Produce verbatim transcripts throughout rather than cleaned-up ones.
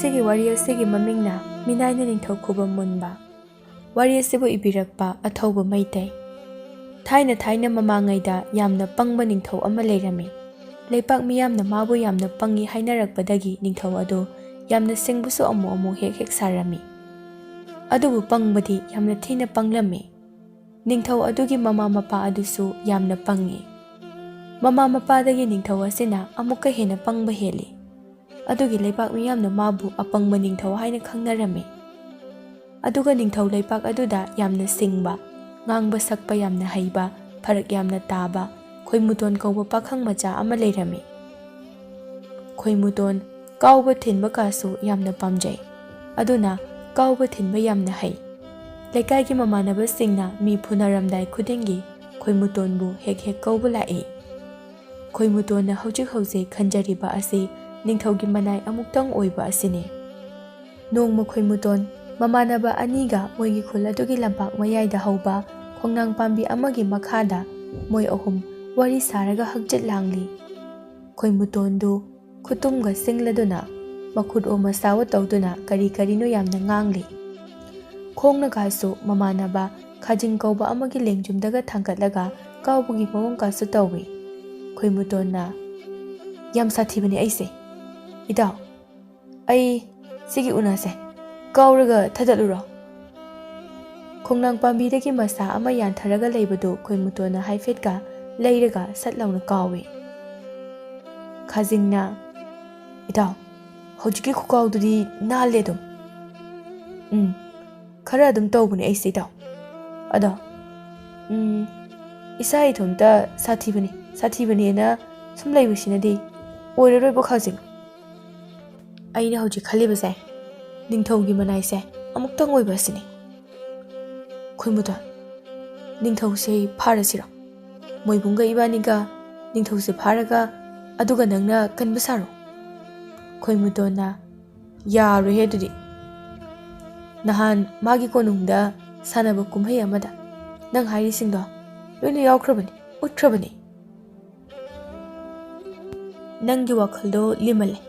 ꯑꯩꯒꯤ ꯋꯥꯔꯤ ꯑꯁꯤꯒꯤ ꯃꯃꯤꯡꯅ ꯃꯤꯅꯥꯏꯅ ꯅꯤꯡꯊꯧ ꯈꯨꯕꯝ ꯃꯨꯟꯕ꯫ ꯋꯥꯔꯤ ꯑꯁꯤꯕꯨ ꯏꯕꯤꯔꯛꯄ ꯑꯊꯧꯕ ꯃꯩꯇꯩ꯫ ꯊꯥꯏꯅ ꯊꯥꯏꯅ ꯃꯃꯥꯡꯉꯩꯗ ꯌꯥꯝꯅ ꯄꯪꯕ ꯅꯤꯡꯊꯧ ꯑꯃ ꯂꯩꯔꯝꯃꯤ꯫ ꯂꯩꯄꯥꯛ ꯃꯤꯌꯥꯝꯅ ꯃꯥꯕꯨ ꯌꯥꯝꯅ ꯄꯪꯉꯤ ꯍꯥꯏꯅꯔꯛꯄꯗꯒꯤ ꯅꯤꯡꯊꯧ ꯑꯗꯨ ꯌꯥꯝꯅ ꯁꯤꯡꯕꯁꯨ ꯑꯃꯨꯛ ꯑꯃꯨꯛ ꯍꯦꯛ ꯍꯦꯛ ꯁꯥꯔꯝꯃꯤ꯫ ꯑꯗꯨꯕꯨ ꯄꯪꯕꯗꯤ ꯌꯥꯝꯅ ꯊꯤꯅ ꯄꯪꯂꯝꯃꯤ꯫ ꯅꯤꯡꯊꯧ ꯑꯗꯨꯒꯤ ꯃꯃꯥ ꯃꯄꯥ ꯑꯗꯨꯁꯨ ꯌꯥꯝꯅ ꯄꯪꯉꯤ꯫ ꯃꯃꯥ ꯃꯄꯥꯗꯒꯤ ꯅꯤꯡꯊꯧ ꯑꯁꯤꯅ ꯑꯃꯨꯛꯀ ꯍꯦꯟꯅ ꯄꯪꯕ ꯍꯦꯜꯂꯤ꯫ ꯑꯗꯨꯒꯤ ꯂꯩꯄꯥꯛ ꯃꯤꯌꯥꯝꯅ ꯃꯥꯕꯨ ꯑꯄꯪꯕ ꯅꯤꯡꯊꯧ ꯍꯥꯏꯅ ꯈꯪꯅꯔꯝꯃꯤ꯫ ꯑꯗꯨꯒ ꯅꯤꯡꯊꯧ ꯂꯩꯄꯥꯛ ꯑꯗꯨꯗ ꯌꯥꯝꯅ ꯁꯤꯡꯕ, ꯉꯥꯡꯕ ꯁꯛꯄ ꯌꯥꯝꯅ ꯍꯩꯕ, ꯐꯔꯛ ꯌꯥꯝꯅ ꯇꯥꯕ ꯈꯣꯏꯃꯨꯇꯣꯟ ꯀꯧꯕ ꯄꯥꯈꯪ ꯃꯆꯥ ꯑꯃ ꯂꯩꯔꯝꯃꯤ꯫ ꯈꯣꯏꯃꯨꯇꯣꯟ ꯀꯥꯎꯕ ꯊꯤꯟꯕ ꯀꯥꯁꯨ ꯌꯥꯝꯅ ꯄꯥꯝꯖꯩ꯫ ꯑꯗꯨꯅ ꯀꯥꯎꯕ ꯊꯤꯟꯕ ꯌꯥꯝꯅ ꯍꯩ꯫ ꯂꯩꯀꯥꯏꯒꯤ ꯃꯃꯥꯟꯅꯕꯁꯤꯡꯅ ꯃꯤ ꯐꯨꯅꯔꯝꯗꯥꯏ ꯈꯨꯗꯤꯡꯒꯤ ꯈꯣꯏꯃꯨꯇꯣꯟꯕꯨ ꯍꯦꯛ ꯍꯦꯛ ꯀꯧꯕ ꯂꯥꯛꯏ꯫ ꯈꯣꯏꯃꯨꯇꯣꯟꯅ ꯍꯧꯖꯤꯛ ꯍꯧꯖꯤꯛ ꯈꯟꯖꯔꯤꯕ ꯑꯁꯤ ꯅꯤꯡꯊꯧꯒꯤ ꯃꯅꯥꯏ ꯑꯃꯨꯛꯇꯪ ꯑꯣꯏꯕ ꯑꯁꯤꯅꯤ꯫ ꯅꯣꯡꯃ ꯈꯣꯏꯃꯨꯇꯣꯟ ꯃꯃꯥꯟꯅꯕ ꯑꯅꯤꯒ ꯃꯣꯏꯒꯤ ꯈꯨꯜ ꯑꯗꯨꯒꯤ ꯂꯝꯄꯥꯛ ꯃꯌꯥꯏꯗ ꯍꯧꯕ ꯈꯣꯡꯅꯥꯡ ꯄꯥꯝꯕꯤ ꯑꯃꯒꯤ ꯃꯈꯥꯗ ꯃꯣꯏ ꯑꯍꯨꯝ ꯋꯥꯔꯤ ꯁꯥꯔꯒ ꯍꯪꯆꯤꯠ ꯂꯥꯡꯂꯤ꯫ ꯈꯣꯏꯃꯨꯇꯣꯟꯗꯨ ꯈꯨꯇꯨꯝꯒ ꯁꯤꯡꯂꯗꯨꯅ, ꯃꯈꯨꯠ ꯑꯣ ꯃꯁꯥꯋꯣ ꯇꯧꯗꯨꯅ ꯀꯔꯤ ꯀꯔꯤꯅꯣ ꯌꯥꯝꯅ ꯉꯥꯡꯂꯤ꯫ ꯈꯣꯡꯅꯒꯁꯨ ꯃꯃꯥꯟꯅꯕ ꯈꯥꯖꯤꯡ ꯀꯧꯕ ꯑꯃꯒꯤ ꯂꯦꯡꯖꯨꯝꯗꯒ ꯊꯥꯡꯒꯠꯂꯒ ꯀꯥꯎꯕꯒꯤ ꯃꯑꯣꯡꯒꯁꯨ ꯇꯧꯏ꯫ ꯈꯣꯏꯃꯨꯇꯣꯟꯅ, "ꯌꯥꯝ ꯁꯥꯊꯤꯕꯅꯤ ꯑꯩꯁꯦ꯫ ꯏꯇꯥꯎ, ꯑꯩ ꯁꯤꯒꯤ ꯎꯅꯥꯁꯦ ꯀꯥꯎꯔꯒ ꯊꯗꯠꯂꯨꯔꯣ?" ꯈꯣꯡꯅꯥꯡ ꯄꯥꯝꯕꯤꯗꯒꯤ ꯃꯁꯥ ꯑꯃ ꯌꯥꯟꯊꯔꯒ ꯂꯩꯕꯗꯨ ꯈꯣꯏꯃꯨꯇꯣꯟꯅ ꯍꯥꯏꯐꯦꯠꯀ ꯂꯩꯔꯒ ꯁꯠ ꯂꯥꯎꯅ ꯀꯥꯎꯏ꯫ ꯈꯥꯖꯤꯡꯅ, "ꯏꯇꯥꯎ, ꯍꯧꯖꯤꯛꯀꯤ ꯈꯨꯀꯥꯎꯗꯨꯗꯤ ꯅꯥꯜꯂꯦ ꯑꯗꯨꯝ꯫" "ꯎꯝ, ꯈꯔ ꯑꯗꯨꯝ ꯇꯧꯕꯅꯦ ꯑꯩꯁꯦ, ꯏꯇꯥꯎ꯫ ꯑꯗꯣ, ꯎꯝ, ꯏꯁꯥ ꯏꯊꯣꯝꯇ ꯁꯥꯊꯤꯕꯅꯤ, ꯁꯥꯊꯤꯕꯅꯦꯅ ꯁꯨꯝ ꯂꯩꯕꯁꯤꯅꯗꯤ ꯑꯣꯏꯔꯔꯣꯏꯕ ꯈꯥꯖꯤꯡ꯫ ꯑꯩꯅ ꯍꯧꯖꯤꯛ ꯈꯜꯂꯤꯕꯁꯦ, ꯅꯤꯡꯊꯧꯒꯤ ꯃꯅꯥꯏꯁꯦ ꯑꯃꯨꯛꯇꯪ ꯑꯣꯏꯕ ꯑꯁꯤꯅꯤ꯫" ꯈꯣꯏꯃꯨꯇꯣꯟ, "ꯅꯤꯡꯊꯧꯁꯦ ꯐꯥꯔꯁꯤꯔꯣ? ꯃꯣꯏꯕꯨꯡꯒ ꯏꯕꯥꯅꯤꯒ ꯅꯤꯡꯊꯧꯁꯦ ꯐꯥꯔꯒ ꯑꯗꯨꯒ ꯅꯪꯅ ꯀꯟꯕ ꯁꯥꯔꯣ?" ꯈꯣꯏꯃꯨꯇꯣꯟꯅ, "ꯌꯥꯔꯣꯏꯍꯦ ꯑꯗꯨꯗꯤ꯫ ꯅꯍꯥꯟ ꯃꯥꯒꯤ ꯀꯣꯅꯨꯡꯗ ꯁꯥꯟꯅꯕ ꯀꯨꯝꯍꯩ ꯑꯃꯗ ꯅꯪ ꯍꯥꯏꯔꯤꯁꯤꯡꯗꯣ ꯂꯣꯏꯅ ꯌꯥꯎꯈ꯭ꯔꯕꯅꯤ, ꯎꯠꯈ꯭ꯔꯕꯅꯤ꯫ ꯅꯪꯒꯤ ꯋꯥꯈꯜꯗꯣ ꯂꯤꯃꯜꯂꯦ꯫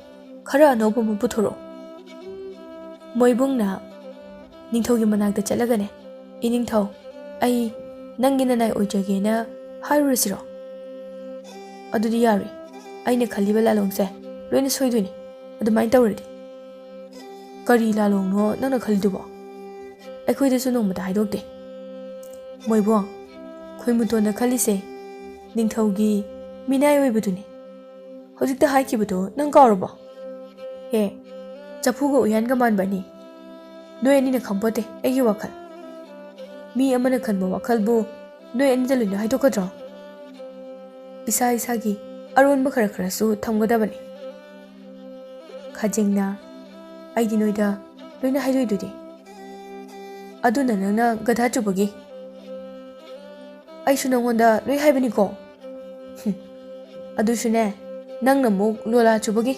ꯈꯔ ꯑꯅꯧꯕ ꯑꯃ ꯄꯨꯊꯣꯔꯛꯑꯣ꯫" ꯃꯣꯏꯕꯨꯡꯅ ꯅꯤꯡꯊꯧꯒꯤ ꯃꯅꯥꯛꯇ ꯆꯠꯂꯒꯅꯦ, "ꯏꯅꯤꯡꯊꯧ, ꯑꯩ ꯅꯪꯒꯤ ꯅꯅꯥꯏ ꯑꯣꯏꯖꯒꯦꯅ ꯍꯥꯏꯔꯨꯔꯁꯤꯔꯣ?" "ꯑꯗꯨꯗꯤ ꯌꯥꯔꯣꯏ꯫ ꯑꯩꯅ ꯈꯜꯂꯤꯕ ꯂꯥꯂꯣꯡꯁꯦ ꯂꯣꯏꯅ ꯁꯣꯏꯗꯣꯏꯅꯤ ꯑꯗꯨꯃꯥꯏꯅ ꯇꯧꯔꯗꯤ꯫" "ꯀꯔꯤ ꯂꯥꯂꯣꯡꯅꯣ ꯅꯪꯅ ꯈꯜꯂꯤꯗꯨꯕꯣ? ꯑꯩꯈꯣꯏꯗꯁꯨ ꯅꯣꯡꯃꯇ ꯍꯥꯏꯗꯣꯛꯇꯦ꯫" "ꯃꯣꯏꯕꯨꯡ, ꯈꯣꯏꯃꯨꯇꯣꯟꯅ ꯈꯜꯂꯤꯁꯦ ꯅꯤꯡꯊꯧꯒꯤ ꯃꯤꯅꯥꯏ ꯑꯣꯏꯕꯗꯨꯅꯤ꯫ ꯍꯧꯖꯤꯛꯇ ꯍꯥꯏꯈꯤꯕꯗꯣ ꯅꯪ ꯀꯥꯎꯔꯕꯣ? ꯍꯦ, ꯆꯐꯨꯒ ꯎꯌꯥꯟꯒ ꯃꯥꯟꯕ ꯑꯅꯤ꯫ ꯅꯣꯏ ꯑꯅꯤꯅ ꯈꯪꯄꯣꯠꯇꯦ ꯑꯩꯒꯤ ꯋꯥꯈꯜ꯫ ꯃꯤ ꯑꯃꯅ ꯈꯟꯕ ꯋꯥꯈꯜꯕꯨ ꯅꯣꯏ ꯑꯅꯤꯗ ꯂꯣꯏꯅ ꯍꯥꯏꯗꯣꯛꯀꯗ꯭ꯔꯣ? ꯏꯁꯥ ꯏꯁꯥꯒꯤ ꯑꯔꯣꯟꯕ ꯈꯔ ꯈꯔꯁꯨ ꯊꯝꯒꯗꯕꯅꯤ꯫" ꯈꯥꯖꯦꯡꯅ, "ꯑꯩꯗꯤ ꯅꯣꯏꯗ ꯂꯣꯏꯅ ꯍꯥꯏꯗꯣꯛꯏꯗꯨꯗꯤ꯫ ꯑꯗꯨꯅ ꯅꯪꯅ ꯒꯙꯥ ꯆꯨꯕꯒꯤ꯫ ꯑꯩꯁꯨ ꯅꯪꯉꯣꯟꯗ ꯂꯣꯏ ꯍꯥꯏꯕꯅꯤꯀꯣ꯫ ꯍꯨꯝ꯫ ꯑꯗꯨꯁꯨꯅꯦ, ꯅꯪꯅ ꯑꯃꯨꯛ ꯂꯣꯂꯥ ꯆꯨꯕꯒꯤ꯫"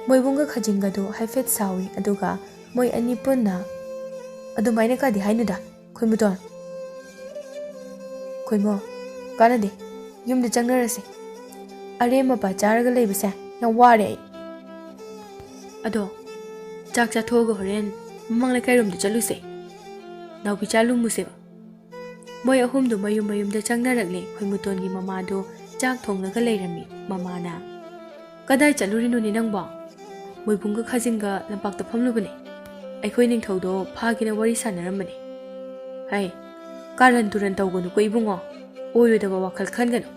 ꯃꯣꯏꯕꯨꯡꯒ ꯈꯥꯖꯤꯡꯒꯗꯨ ꯍꯥꯏꯐꯦꯠ ꯁꯥꯎꯏ, ꯑꯗꯨꯒ ꯃꯣꯏ ꯑꯅꯤ ꯄꯨꯟꯅ, "ꯑꯗꯨꯃꯥꯏꯅ ꯀꯥꯗꯤ ꯍꯥꯏꯅꯨꯗ, ꯈꯣꯏꯃꯨꯇꯣꯟ꯫" "ꯈꯣꯏꯃꯣ, ꯀꯥꯟꯅꯗꯦ, ꯌꯨꯝꯗ ꯆꯪꯅꯔꯁꯦ꯫ ꯑꯔꯦꯝ ꯑꯄꯥ ꯆꯥꯔꯒ ꯂꯩꯕꯁꯦ ꯌꯥꯝ ꯋꯥꯔꯦ ꯑꯩ꯫ ꯑꯗꯣ, ꯆꯥꯛ ꯆꯥꯊꯣꯛꯑꯒ ꯍꯣꯔꯦꯟ ꯃꯃꯥꯡ ꯂꯩꯀꯥꯏꯔꯣꯝꯗ ꯆꯠꯂꯨꯁꯦ, ꯅꯥꯎꯕꯤꯆꯥ ꯂꯨꯝꯃꯨꯁꯦꯕ꯫" ꯃꯣꯏ ꯑꯍꯨꯝꯗꯨ ꯃꯌꯨꯝ ꯃꯌꯨꯝꯗ ꯆꯪꯅꯔꯛꯂꯦ꯫ ꯈꯣꯏꯃꯨꯇꯣꯟꯒꯤ ꯃꯃꯥꯗꯨ ꯆꯥꯛ ꯊꯣꯡꯂꯒ ꯂꯩꯔꯝꯃꯤ꯫ ꯃꯃꯥꯅ, "ꯀꯗꯥꯏ ꯆꯠꯂꯨꯔꯤꯅꯣꯅꯦ ꯅꯪꯕꯣ? ꯃꯣꯏꯕꯨꯡꯒ ꯈꯥꯖꯤꯡꯒ ꯂꯝꯄꯥꯛꯇ ꯐꯝꯂꯨꯕꯅꯦ꯫ ꯑꯩꯈꯣꯏ ꯅꯤꯡꯊꯧꯗꯣ ꯐꯥꯒꯦꯅ ꯋꯥꯔꯤ ꯁꯥꯟꯅꯔꯝꯕꯅꯦ꯫" "ꯍꯩ, ꯀꯥꯔꯟ ꯇꯨꯔꯟ ꯇꯧꯒꯅꯨꯀꯣ ꯏꯕꯨꯡꯉꯣ꯫ ꯑꯣꯏꯔꯣꯏꯗꯕ ꯋꯥꯈꯜ ꯈꯟꯒꯅꯨ꯫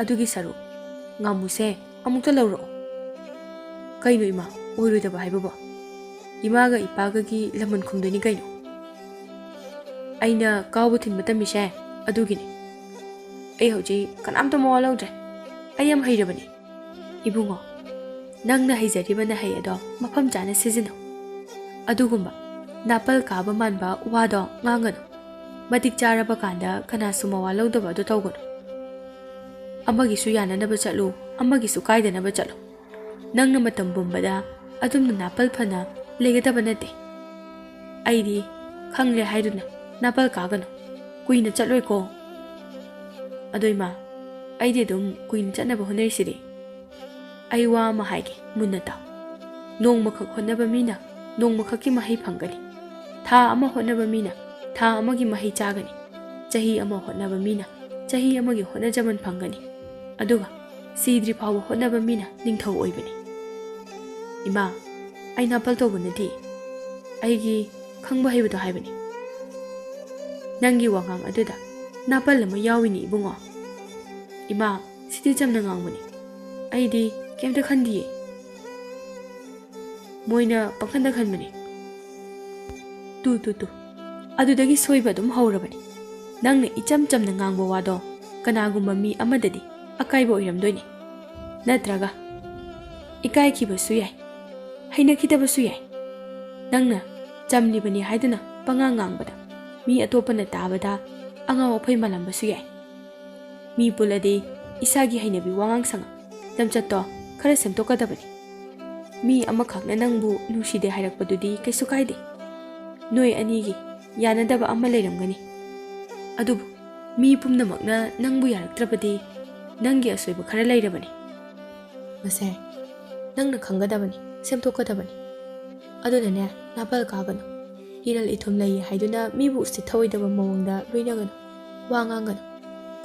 ꯑꯗꯨꯒꯤ ꯁꯔꯨꯛ ꯉꯥꯃꯨꯁꯦ ꯑꯃꯨꯛꯇ ꯂꯧꯔꯛꯑꯣ꯫" "ꯀꯩꯅꯣ ꯏꯃꯥ, ꯑꯣꯏꯔꯣꯏꯗꯕ ꯍꯥꯏꯕꯕꯣ? ꯏꯃꯥꯒ ꯏꯄꯥꯒꯒꯤ ꯂꯃꯟ ꯈꯨꯝꯗꯣꯏꯅꯤ ꯀꯩꯅꯣ꯫ ꯑꯩꯅ ꯀꯥꯎꯕ ꯊꯤꯟꯕ ꯇꯝꯃꯤꯁꯦ ꯑꯗꯨꯒꯤꯅꯤ꯫ ꯑꯩ ꯍꯧꯖꯤꯛ ꯀꯅꯥꯝꯇ ꯃꯋꯥ ꯂꯧꯗ꯭ꯔꯦ꯫ ꯑꯩ ꯌꯥꯝ ꯍꯩꯔꯕꯅꯤ꯫" "ꯏꯕꯨꯡꯉꯣ, ꯅꯪꯅ ꯍꯩꯖꯔꯤꯕ ꯅꯍꯩ ꯑꯗꯣ ꯃꯐꯝ ꯆꯥꯅ ꯁꯤꯖꯤꯟꯅꯧ꯫ ꯑꯗꯨꯒꯨꯝꯕ ꯅꯥꯄꯜ ꯀꯥꯕ ꯃꯥꯟꯕ ꯋꯥꯗꯣ ꯉꯥꯡꯒꯅꯨ꯫ ꯃꯇꯤꯛ ꯆꯥꯔꯕ ꯀꯥꯟꯗ ꯀꯅꯥꯁꯨ ꯃꯋꯥ ꯂꯧꯗꯕ ꯑꯗꯨ ꯇꯧꯒꯅꯨ꯫ ꯑꯃꯒꯤꯁꯨ ꯌꯥꯅꯅꯕ ꯆꯠꯂꯨ, ꯑꯃꯒꯤꯁꯨ ꯀꯥꯏꯗꯅꯕ ꯆꯠꯂꯨ꯫ ꯅꯪꯅ ꯃꯇꯝ ꯄꯨꯝꯕꯗ ꯑꯗꯨꯝꯅ ꯅꯥꯄꯜ ꯐꯅ ꯂꯩꯒꯗꯕ ꯅꯠꯇꯦ꯫ ꯑꯩꯗꯤ ꯈꯪꯂꯦ ꯍꯥꯏꯗꯨꯅ ꯅꯥꯄꯜ ꯀꯥꯒꯅꯨ, ꯀꯨꯏꯅ ꯆꯠꯂꯣꯏꯀꯣ꯫" "ꯑꯗꯣ ꯏꯃꯥ, ꯑꯩꯗꯤ ꯑꯗꯨꯝ ꯀꯨꯏꯅ ꯆꯠꯅꯕ ꯍꯣꯠꯅꯔꯤꯁꯤꯗꯤ꯫ ꯑꯩ ꯋꯥ ꯑꯃ ꯍꯥꯏꯒꯦ, ꯃꯨꯟꯅ ꯇꯥꯎ꯫ ꯅꯣꯡꯃꯈꯛ ꯍꯣꯠꯅꯕ ꯃꯤꯅ ꯅꯣꯡꯃꯈꯛꯀꯤ ꯃꯍꯩ ꯐꯪꯒꯅꯤ꯫ ꯊꯥ ꯑꯃ ꯍꯣꯠꯅꯕ ꯃꯤꯅ ꯊꯥ ꯑꯃꯒꯤ ꯃꯍꯩ ꯆꯥꯒꯅꯤ꯫ ꯆꯍꯤ ꯑꯃ ꯍꯣꯠꯅꯕ ꯃꯤꯅ ꯆꯍꯤ ꯑꯃꯒꯤ ꯍꯣꯠꯅꯖꯃꯟ ꯐꯪꯒꯅꯤ꯫ ꯑꯗꯨꯒ ꯁꯤꯗ꯭ꯔꯤ ꯐꯥꯎꯕ ꯍꯣꯠꯅꯕ ꯃꯤꯅ ꯅꯤꯡꯊꯧ ꯑꯣꯏꯕꯅꯤ꯫ ꯏꯃꯥ, ꯑꯩ ꯅꯥꯄꯜ ꯇꯧꯕ ꯅꯠꯇꯦ꯫ ꯑꯩꯒꯤ ꯈꯪꯕ ꯍꯩꯕꯗꯣ ꯍꯥꯏꯕꯅꯤ꯫ ꯅꯪꯒꯤ ꯋꯥꯉꯥꯡ ꯑꯗꯨꯗ ꯅꯥꯄꯜ ꯑꯃ ꯌꯥꯎꯏꯅꯦ ꯏꯕꯨꯡꯉꯣ꯫ ꯏꯃꯥ, ꯁꯤꯗꯤ ꯆꯝꯅ ꯉꯥꯡꯕꯅꯤ꯫ ꯑꯩꯗꯤ ꯀꯩꯝꯇ ꯈꯟꯗꯤꯌꯦ꯫ ꯃꯣꯏꯅ ꯄꯪꯈꯟꯗ ꯈꯟꯕꯅꯤ꯫ Two, two, two. ꯑꯗꯨꯗꯒꯤ ꯁꯣꯏꯕ ꯑꯗꯨꯝ ꯍꯧꯔꯕꯅꯤ꯫ ꯅꯪꯅ ꯏꯆꯝ ꯆꯝꯅ ꯉꯥꯡꯕ ꯋꯥꯗꯣ ꯀꯅꯥꯒꯨꯝꯕ ꯃꯤ ꯑꯃꯗꯗꯤ ꯑꯀꯥꯏꯕ ꯑꯣꯏꯔꯝꯗꯣꯏꯅꯤ꯫ ꯅꯠꯇ꯭ꯔꯒ ꯏꯀꯥꯏꯈꯤꯕꯁꯨ ꯌꯥꯏ, ꯍꯩꯅꯈꯤꯗꯕꯁꯨ ꯌꯥꯏ꯫ ꯅꯪꯅ ꯆꯝꯂꯤꯕꯅꯤ ꯍꯥꯏꯗꯨꯅ ꯄꯉꯥꯡ ꯉꯥꯡꯕꯗ ꯃꯤ ꯑꯇꯣꯞꯄꯅ ꯇꯥꯕꯗ ꯑꯉꯥꯎ ꯑꯐꯩ ꯃꯥꯜꯂꯝꯕꯁꯨ ꯌꯥꯏ꯫ ꯃꯤ ꯄꯨꯜꯂꯗꯤ ꯏꯁꯥꯒꯤ ꯍꯩꯅꯕꯤ ꯋꯥꯉꯥꯡ ꯁꯉꯥꯡ, ꯂꯝꯆꯠꯇꯣ ꯈꯔ ꯁꯦꯝꯗꯣꯛꯀꯗꯕꯅꯤ꯫ ꯃꯤ ꯑꯃꯈꯛꯅ ꯅꯪꯕꯨ ꯅꯨꯡꯁꯤꯗꯦ ꯍꯥꯏꯔꯛꯄꯗꯨꯗꯤ ꯀꯩꯁꯨ ꯀꯥꯏꯗꯦ꯫ ꯅꯣꯏ ꯑꯅꯤꯒꯤ ꯌꯥꯅꯗꯕ ꯑꯃ ꯂꯩꯔꯝꯒꯅꯤ꯫ ꯑꯗꯨꯕꯨ ꯃꯤ ꯄꯨꯝꯅꯃꯛꯅ ꯅꯪꯕꯨ ꯌꯥꯔꯛꯇ꯭ꯔꯕꯗꯤ ꯅꯪꯒꯤ ꯑꯁꯣꯏꯕ ꯈꯔ ꯂꯩꯔꯕꯅꯤ꯫ ꯃꯁꯦ ꯅꯪꯅ ꯈꯪꯒꯗꯕꯅꯤ, ꯁꯦꯝꯗꯣꯛꯀꯗꯕꯅꯤ꯫ ꯑꯗꯨꯅꯅꯦ, ꯅꯥꯄꯜ ꯀꯥꯒꯅꯨ꯫ ꯏꯔꯜ ꯏꯊꯨꯝ ꯂꯩ ꯍꯥꯏꯗꯨꯅ ꯃꯤꯕꯨ ꯎꯁꯤꯠ ꯊꯑꯣꯏꯗꯕ ꯃꯑꯣꯡꯗ ꯂꯣꯏꯅꯒꯅꯨ, ꯋꯥ ꯉꯥꯡꯒꯅꯨ꯫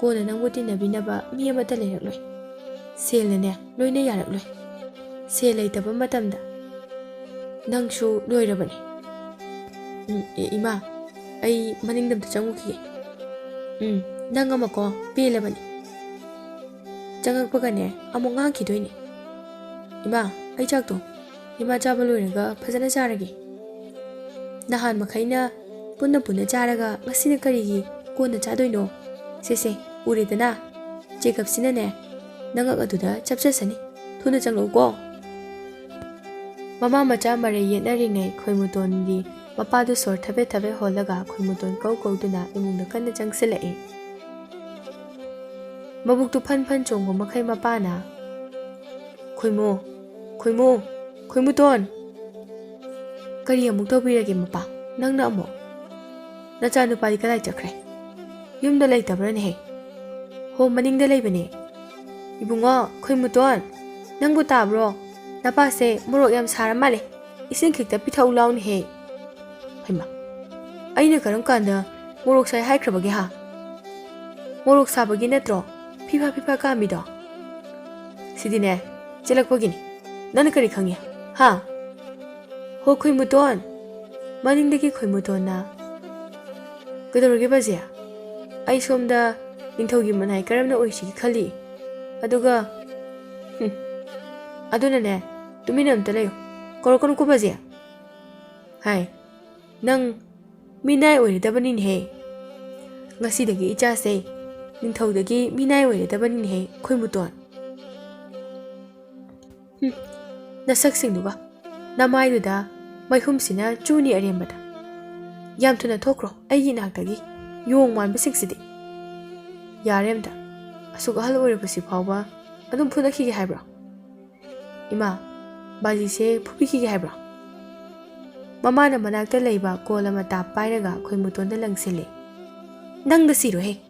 ꯀꯣꯟꯅ ꯅꯪꯕꯨ ꯇꯤꯟꯅꯕꯤꯅꯕ ꯃꯤ ꯑꯃꯠꯇ ꯂꯩꯔꯛꯂꯣꯏ꯫ ꯁꯦꯜꯅꯅꯦ, ꯂꯣꯏꯅ ꯌꯥꯔꯛꯂꯣꯏ꯫ ꯁꯦꯜ ꯂꯩꯇꯕ ꯃꯇꯝꯗ ꯅꯪꯁꯨ ꯂꯣꯏꯔꯕꯅꯤ꯫ ꯎꯝ, ꯑꯦ, ꯏꯃꯥ, ꯑꯩ ꯃꯅꯤꯡꯗ ꯑꯝꯇ ꯆꯪꯉꯨꯈꯤꯒꯦ꯫ ꯎꯝ, ꯅꯪ ꯑꯃꯀꯣ, ꯄꯦꯜꯂꯕꯅꯤ꯫ ꯆꯪꯉꯛꯄꯒꯅꯦ, ꯑꯃꯨꯛ ꯉꯥꯡꯈꯤꯗꯣꯏꯅꯤ꯫ ꯏꯃꯥ, ꯑꯩ ꯆꯥꯛꯇꯣ ꯏꯃꯥ ꯆꯥꯕ ꯂꯣꯏꯔꯒ ꯐꯖꯅ ꯆꯥꯔꯒꯦ꯫ ꯅꯍꯥꯟ ꯃꯈꯩꯅ ꯄꯨꯟꯅ ꯄꯨꯟꯅ ꯆꯥꯔꯒ ꯉꯁꯤꯅ ꯀꯔꯤꯒꯤ ꯀꯣꯟꯅ ꯆꯥꯗꯣꯏꯅꯣ? ꯁꯦ ꯁꯦ, ꯎꯔꯦꯗꯅ, ꯆꯦꯒꯞꯁꯤꯅꯅꯦ ꯅꯉꯛ ꯑꯗꯨꯗ ꯆꯞꯆꯁꯅꯤ꯫ ꯊꯨꯅ ꯆꯪꯂꯛꯎꯀꯣ꯫ ꯃꯃꯥ ꯃꯆꯥ ꯃꯔꯩ ꯌꯦꯠꯅꯔꯤꯉꯩ ꯈꯣꯏꯃꯨꯇꯣꯟꯒꯤ ꯃꯄꯥꯗꯨ ꯁꯣꯔ ꯊꯕꯦꯠ ꯊꯕꯦꯠ ꯍꯣꯜꯂꯒ ꯈꯣꯏꯃꯨꯇꯣꯟ ꯀꯧ ꯀꯧꯗꯨꯅ ꯏꯃꯨꯡꯗ ꯀꯟꯅ ꯆꯪꯁꯤꯜꯂꯛꯏ꯫ ꯃꯕꯨꯛꯇꯨ ꯐꯟ ꯐꯟ ꯆꯣꯡꯕ ꯃꯈꯩ ꯃꯄꯥꯅ, "ꯈꯣꯏꯃꯨ, ꯈꯣꯏꯃꯨ, ꯈꯣꯏꯃꯨꯇꯣꯟ!" "ꯀꯔꯤ ꯑꯃꯨꯛ ꯇꯧꯕꯤꯔꯒꯦ ꯃꯄꯥ? ꯅꯪꯅ ꯑꯃꯨꯛ?" "ꯅꯆꯥꯅꯨꯄꯥꯗꯤ ꯀꯗꯥꯏ ꯆꯠꯈ꯭ꯔꯦ?" "ꯌꯨꯝꯗ ꯂꯩꯇꯕ꯭ꯔꯅꯦꯍꯦ?" "ꯍꯣ, ꯃꯅꯤꯡꯗ ꯂꯩꯕꯅꯦ꯫ ꯏꯕꯨꯡꯉꯣ, ꯈꯣꯏꯃꯨꯇꯣꯟ, ꯅꯪꯕꯨ ꯇꯥꯕ꯭ꯔꯣ? ꯅꯄꯥꯁꯦ ꯃꯣꯔꯣꯛ ꯌꯥꯝ ꯁꯥꯔ ꯃꯥꯜꯂꯦ꯫ ꯏꯁꯤꯡ ꯈꯤꯛꯇ ꯄꯤꯊꯛꯎ ꯂꯥꯎꯅꯦꯍꯦ꯫ ꯍꯩꯃꯥ, ꯑꯩꯅ ꯀꯔꯝ ꯀꯥꯟꯗ ꯃꯣꯔꯣꯛ ꯁꯥꯏ ꯍꯥꯏꯈ꯭ꯔꯕꯒꯦ ꯍꯥ? ꯃꯣꯔꯣꯛ ꯁꯥꯕꯒꯤ ꯅꯠꯇ꯭ꯔꯣ ꯐꯤꯐꯥ ꯐꯤꯐꯥ ꯀꯥꯝꯃꯤꯗꯣ? ꯁꯤꯗꯤꯅꯦ, ꯆꯦꯜꯂꯛꯄꯒꯤꯅꯤ꯫ ꯅꯪꯅ ꯀꯔꯤ ꯈꯪꯉꯤ ꯍꯥ? ꯍꯣ ꯈꯣꯏꯃꯨꯇꯣꯟ, ꯃꯅꯤꯡꯗꯒꯤ ꯈꯣꯏꯃꯨꯇꯣꯟꯅ, "ꯀꯩꯗꯧꯔꯒꯦ ꯕꯥꯖꯤ? ꯑꯩ ꯁꯣꯝꯗ ꯅꯤꯡꯊꯧꯒꯤ ꯃꯅꯥꯏ ꯀꯔꯝꯅ ꯑꯣꯏꯁꯤꯒꯦ ꯈꯜꯂꯤ꯫ ꯑꯗꯨꯒ, ꯍꯨꯝ, ꯑꯗꯨꯅꯅꯦ, ꯇꯨꯃꯤꯟꯅ ꯑꯝꯇ ꯂꯩꯌꯨ꯫ ꯀꯧꯔꯛꯀꯅꯨꯀꯣ ꯕꯥꯖꯤ꯫ ꯍꯥꯏ, ꯅꯪ ꯃꯤꯅꯥꯏ ꯑꯣꯏꯔꯗꯕꯅꯤꯅꯦꯍꯦ꯫ ꯉꯁꯤꯗꯒꯤ ꯏꯆꯥꯁꯦ ꯅꯤꯡꯊꯧꯗꯒꯤ ꯃꯤꯅꯥꯏ ꯑꯣꯏꯔꯗꯕꯅꯤꯅꯦꯍꯦ, ꯈꯣꯏꯃꯨꯇꯣꯟ꯫ ꯍꯨꯝ, ꯅꯁꯛꯁꯤꯡꯗꯨꯒ, ꯅꯃꯥꯏꯗꯨꯗ ꯃꯩꯍꯨꯝꯁꯤꯅ ꯆꯨꯅꯤ ꯑꯔꯦꯝꯕꯗ꯫ ꯌꯥꯝ ꯊꯨꯅ ꯊꯣꯛꯈ꯭ꯔꯣ ꯑꯩꯒꯤ ꯏꯅꯥꯛꯇꯒꯤ, ꯌꯣꯡ ꯃꯥꯟꯕꯁꯤꯡꯁꯤꯗꯤ꯫ ꯌꯥꯔꯦ ꯑꯝꯇ, ꯑꯁꯨꯛ ꯑꯍꯜ ꯑꯣꯏꯔꯕꯁꯤ ꯐꯥꯎꯕ ꯑꯗꯨꯝ ꯐꯨꯅꯈꯤꯒꯦ ꯍꯥꯏꯕ꯭ꯔꯣ? ꯏꯃꯥ, ꯕꯥꯖꯤꯁꯦ ꯐꯨꯕꯤꯈꯤꯒꯦ ꯍꯥꯏꯕ꯭ꯔꯣ?" ꯃꯃꯥꯅ ꯃꯅꯥꯛꯇ ꯂꯩꯕ ꯀꯣꯜ ꯑꯃ ꯇꯥꯞ ꯄꯥꯏꯔꯒ ꯈꯣꯏꯃꯨꯇꯣꯟꯗ ꯂꯪꯁꯤꯜꯂꯦ꯫ "ꯅꯪꯗ ꯁꯤꯔꯣꯍꯦ!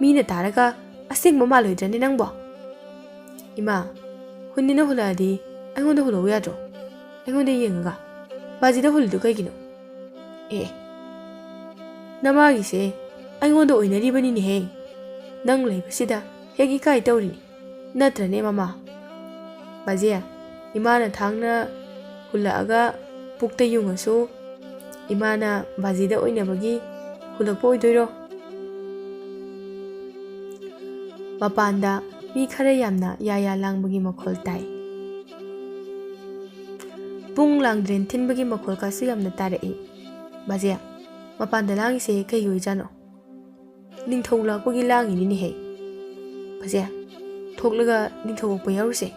ꯃꯤꯅ ꯇꯥꯔꯒ ꯑꯁꯦꯡꯕ ꯃꯥꯜꯂꯣꯏꯗ꯭ꯔꯅꯦ ꯅꯪꯕꯣ?" "ꯏꯃꯥ, ꯍꯨꯟꯅꯤꯅ ꯍꯨꯜꯂꯛꯑꯗꯤ ꯑꯩꯉꯣꯟꯗ ꯍꯨꯜꯂꯛꯎ ꯌꯥꯗ꯭ꯔꯣ? ꯑꯩꯉꯣꯟꯗ ꯌꯦꯡꯉꯒ꯫ ꯕꯥꯖꯤꯗ ꯍꯨꯜꯂꯤꯗꯨ ꯀꯩꯒꯤꯅꯣ?" "ꯑꯦ, ꯅꯃꯥꯒꯤꯁꯦ ꯑꯩꯉꯣꯟꯗ ꯑꯣꯏꯅꯔꯤꯕꯅꯤꯅꯦꯍꯦ꯫ ꯅꯪ ꯂꯩꯕꯁꯤꯗ ꯍꯦꯛ ꯏꯀꯥꯏ ꯇꯧꯔꯤꯅꯤ꯫ ꯅꯠꯇ꯭ꯔꯅꯦ ꯃꯃꯥ?" "ꯕꯥꯖꯤ, ꯏꯃꯥꯅ ꯊꯥꯡꯅ ꯍꯨꯜꯂꯛꯑꯒ ꯄꯨꯛꯇ ꯌꯨꯡꯉꯁꯨ ꯏꯃꯥꯅ ꯕꯥꯖꯤꯗ ꯑꯣꯏꯅꯕꯒꯤ ꯍꯨꯜꯂꯛꯄ ꯑꯣꯏꯗꯣꯏꯔꯣ?" ꯃꯄꯥꯟꯗ ꯃꯤ ꯈꯔ ꯌꯥꯝꯅ ꯌꯥ ꯌꯥ ꯂꯥꯡꯕꯒꯤ ꯃꯈꯣꯜ ꯇꯥꯏ꯫ ꯄꯨꯡ ꯂꯥꯡꯗ꯭ꯔꯦꯟ ꯊꯤꯟꯕꯒꯤ ꯃꯈꯣꯜ ꯀꯥꯁꯨ ꯌꯥꯝꯅ ꯇꯥꯔꯛꯏ꯫ "ꯕꯥꯖꯤ, ꯃꯄꯥꯟꯗ ꯂꯥꯡꯉꯤꯁꯦ ꯀꯩꯒꯤ ꯑꯣꯏꯖꯥꯠꯅꯣ?" "ꯅꯤꯡꯊꯧ ꯂꯥꯛꯄꯒꯤ ꯂꯥꯡꯉꯤꯅꯤꯅꯦꯍꯦ꯫ ꯕꯥꯖꯤ, ꯊꯣꯛꯂꯒ ꯅꯤꯡꯊꯧ ꯑꯣꯛꯄ ꯌꯥꯎꯔꯨꯁꯦ꯫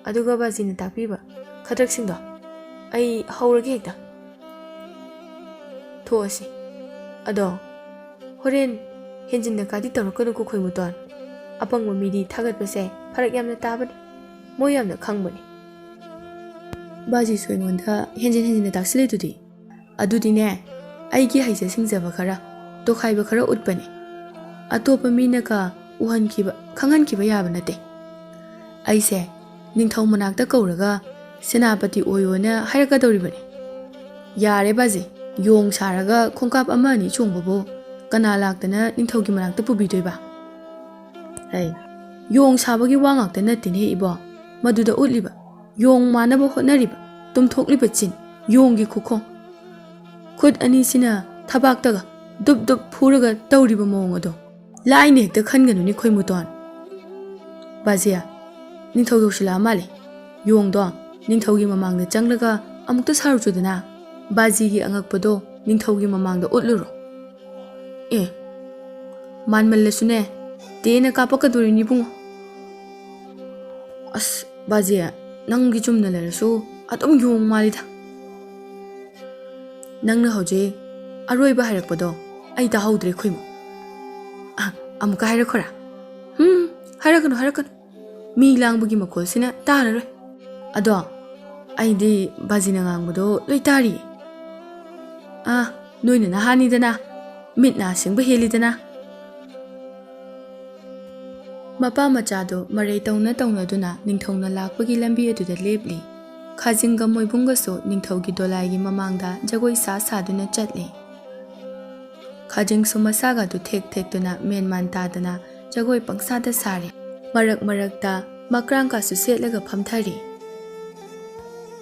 ꯑꯗꯨꯒ ꯕꯥꯖꯤꯅ ꯇꯥꯛꯄꯤꯕ ꯈꯗ꯭ꯔꯛꯁꯤꯡꯗꯣ ꯑꯩ ꯍꯧꯔꯒꯦ ꯍꯦꯛꯇ꯫ ꯊꯣꯛꯑꯁꯤ꯫ ꯑꯗꯣ ꯍꯣꯔꯦꯟ ꯍꯦꯟꯖꯤꯟꯅ ꯀꯥꯗꯤ ꯇꯧꯔꯛꯀꯅꯨꯀꯣ ꯈꯣꯏꯃꯨꯇꯣꯟ꯫ ꯑꯄꯪꯕ ꯃꯤꯗꯤ ꯊꯥꯒꯠꯄꯁꯦ ꯐꯔꯛ ꯌꯥꯝꯅ ꯇꯥꯕꯅꯤ꯫ ꯃꯣꯏ ꯌꯥꯝꯅ ꯈꯪꯕꯅꯤ꯫ ꯕꯥꯖꯤꯁꯨ ꯑꯩꯉꯣꯟꯗ ꯍꯦꯟꯖꯤꯟ ꯍꯦꯟꯖꯤꯟꯅ ꯇꯥꯛꯁꯤꯜꯂꯤꯗꯨꯗꯤ꯫ ꯑꯗꯨꯗꯤꯅꯦ, ꯑꯩꯒꯤ ꯍꯩꯖ ꯁꯤꯡꯖꯕ ꯈꯔ, ꯇꯣꯈꯥꯏꯕ ꯈꯔ ꯎꯠꯄꯅꯦ꯫ ꯑꯇꯣꯞꯄ ꯃꯤꯅꯒ ꯎꯍꯟꯈꯤꯕ, ꯈꯪꯍꯟꯈꯤꯕ ꯌꯥꯕ ꯅꯠꯇꯦ꯫ ꯑꯩꯁꯦ ꯅꯤꯡꯊꯧ ꯃꯅꯥꯛꯇ ꯀꯧꯔꯒ ꯁꯦꯅꯥꯄꯇꯤ ꯑꯣꯏꯌꯣꯅ ꯍꯥꯏꯔꯛꯀꯗꯧꯔꯤꯕꯅꯤ꯫ ꯌꯥꯔꯦ ꯕꯥꯖꯤ, ꯌꯣꯡ ꯁꯥꯔꯒ ꯈꯣꯡꯀꯥꯞ ꯑꯃ ꯑꯅꯤ ꯆꯣꯡꯕꯕꯨ ꯀꯅꯥ ꯂꯥꯛꯇꯅ ꯅꯤꯡꯊꯧꯒꯤ ꯃꯅꯥꯛꯇ ꯄꯨꯕꯤꯗꯣꯏꯕ? ꯑꯩ, ꯌꯣꯡ ꯁꯥꯕꯒꯤ ꯋꯥ ꯉꯥꯛꯇ ꯅꯠꯇꯦꯅꯦ ꯏꯕꯣ, ꯃꯗꯨꯗ ꯎꯠꯂꯤꯕ ꯌꯣꯡ ꯃꯥꯟꯅꯕ ꯍꯣꯠꯅꯔꯤꯕ, ꯇꯨꯝꯊꯣꯛꯂꯤꯕ ꯆꯤꯟ, ꯌꯣꯡꯒꯤ ꯈꯨꯈꯣꯡ, ꯈꯨꯠ ꯑꯅꯤꯁꯤꯅ ꯊꯕꯥꯛꯇꯒ ꯗꯨꯞ ꯗꯨꯞ ꯐꯨꯔꯒ ꯇꯧꯔꯤꯕ ꯃꯑꯣꯡ ꯑꯗꯣ ꯂꯥꯏꯅ ꯍꯦꯛꯇ ꯈꯟꯒꯅꯨꯅꯦ ꯈꯣꯏꯃꯨꯇꯣꯟ꯫ ꯕꯥꯖꯤꯌꯥ, ꯅꯤꯡꯊꯧ ꯌꯧꯁꯤꯜꯂꯛꯑ ꯃꯥꯜꯂꯦ꯫ ꯌꯣꯡꯗꯣ ꯅꯤꯡꯊꯧꯒꯤ ꯃꯃꯥꯡꯗ ꯆꯪꯂꯒ ꯑꯃꯨꯛꯇ ꯁꯥꯔꯨꯆꯣꯗꯅ꯫ ꯕꯥꯖꯤꯒꯤ ꯑꯉꯛꯄꯗꯣ ꯅꯤꯡꯊꯧꯒꯤ ꯃꯃꯥꯡꯗ ꯎꯠꯂꯨꯔꯣ꯫ ꯑꯦ, ꯃꯥꯟꯃꯜꯂꯁꯨꯅꯦ, ꯇꯦꯅ ꯀꯥꯞꯄꯛꯀꯗꯣꯔꯤꯅꯤ ꯏꯕꯨꯡꯉꯣ꯫ ꯑꯁ, ꯕꯥꯖꯤ, ꯅꯪꯒꯤ ꯆꯨꯝꯅ ꯂꯩꯔꯁꯨ ꯑꯗꯨꯝ ꯌꯣꯡ ꯃꯥꯜꯂꯤꯗ꯫ ꯅꯪꯅ ꯍꯧꯖꯤꯛ ꯑꯔꯣꯏꯕ ꯍꯥꯏꯔꯛꯄꯗꯣ ꯑꯩ ꯇꯥꯍꯧꯗ꯭ꯔꯦ ꯈꯣꯏꯃꯨ꯫ ꯑ, ꯑꯃꯨꯛꯀ ꯍꯥꯏꯔꯛꯈꯣꯔꯥ? ꯍꯨꯝ, ꯍꯥꯏꯔꯛꯀꯅꯨ, ꯍꯥꯏꯔꯛꯀꯅꯨ꯫ ꯃꯤ ꯂꯥꯡꯕꯒꯤ ꯃꯈꯣꯜꯁꯤꯅ ꯇꯥꯔꯔꯣꯏ꯫ ꯑꯗꯣ ꯑꯩꯗꯤ ꯕꯥꯖꯤꯅ ꯉꯥꯡꯕꯗꯣ ꯂꯣꯏ ꯇꯥꯔꯤ꯫ ꯑꯥ, ꯅꯣꯏꯅ ꯅꯍꯥꯅꯤꯗꯅ, ꯃꯤꯠ ꯅꯥ ꯁꯤꯡꯕ ꯍꯦꯜꯂꯤꯗꯅ꯫ ꯃꯄꯥ ꯃꯆꯥꯗꯣ ꯃꯔꯩ ꯇꯧꯅ ꯇꯧꯅꯗꯨꯅ ꯅꯤꯡꯊꯧꯅ ꯂꯥꯛꯄꯒꯤ ꯂꯝꯕꯤ ꯑꯗꯨꯗ ꯂꯦꯞꯂꯤ꯫ ꯈꯥꯖꯤꯡꯒ ꯃꯣꯏꯕꯨꯡꯒꯁꯨ ꯅꯤꯡꯊꯧꯒꯤ ꯗꯣꯂꯥꯏꯒꯤ ꯃꯃꯥꯡꯗ ꯖꯒꯣꯏ ꯁꯥ ꯁꯥꯗꯨꯅ ꯆꯠꯂꯤ꯫ ꯈꯥꯖꯤꯡꯁꯨ ꯃꯁꯥꯒꯗꯨ ꯊꯦꯛ ꯊꯦꯛꯇꯨꯅ ꯃꯦꯟꯃꯥꯟ ꯇꯥꯗꯅ ꯖꯒꯣꯏ ꯄꯪꯁꯥꯗ ꯁꯥꯔꯤ꯫ ꯃꯔꯛ ꯃꯔꯛꯇ ꯃꯀ꯭ꯔꯥꯡꯀꯥꯁꯨ ꯁꯦꯠꯂꯒ ꯐꯝꯊꯔꯤ꯫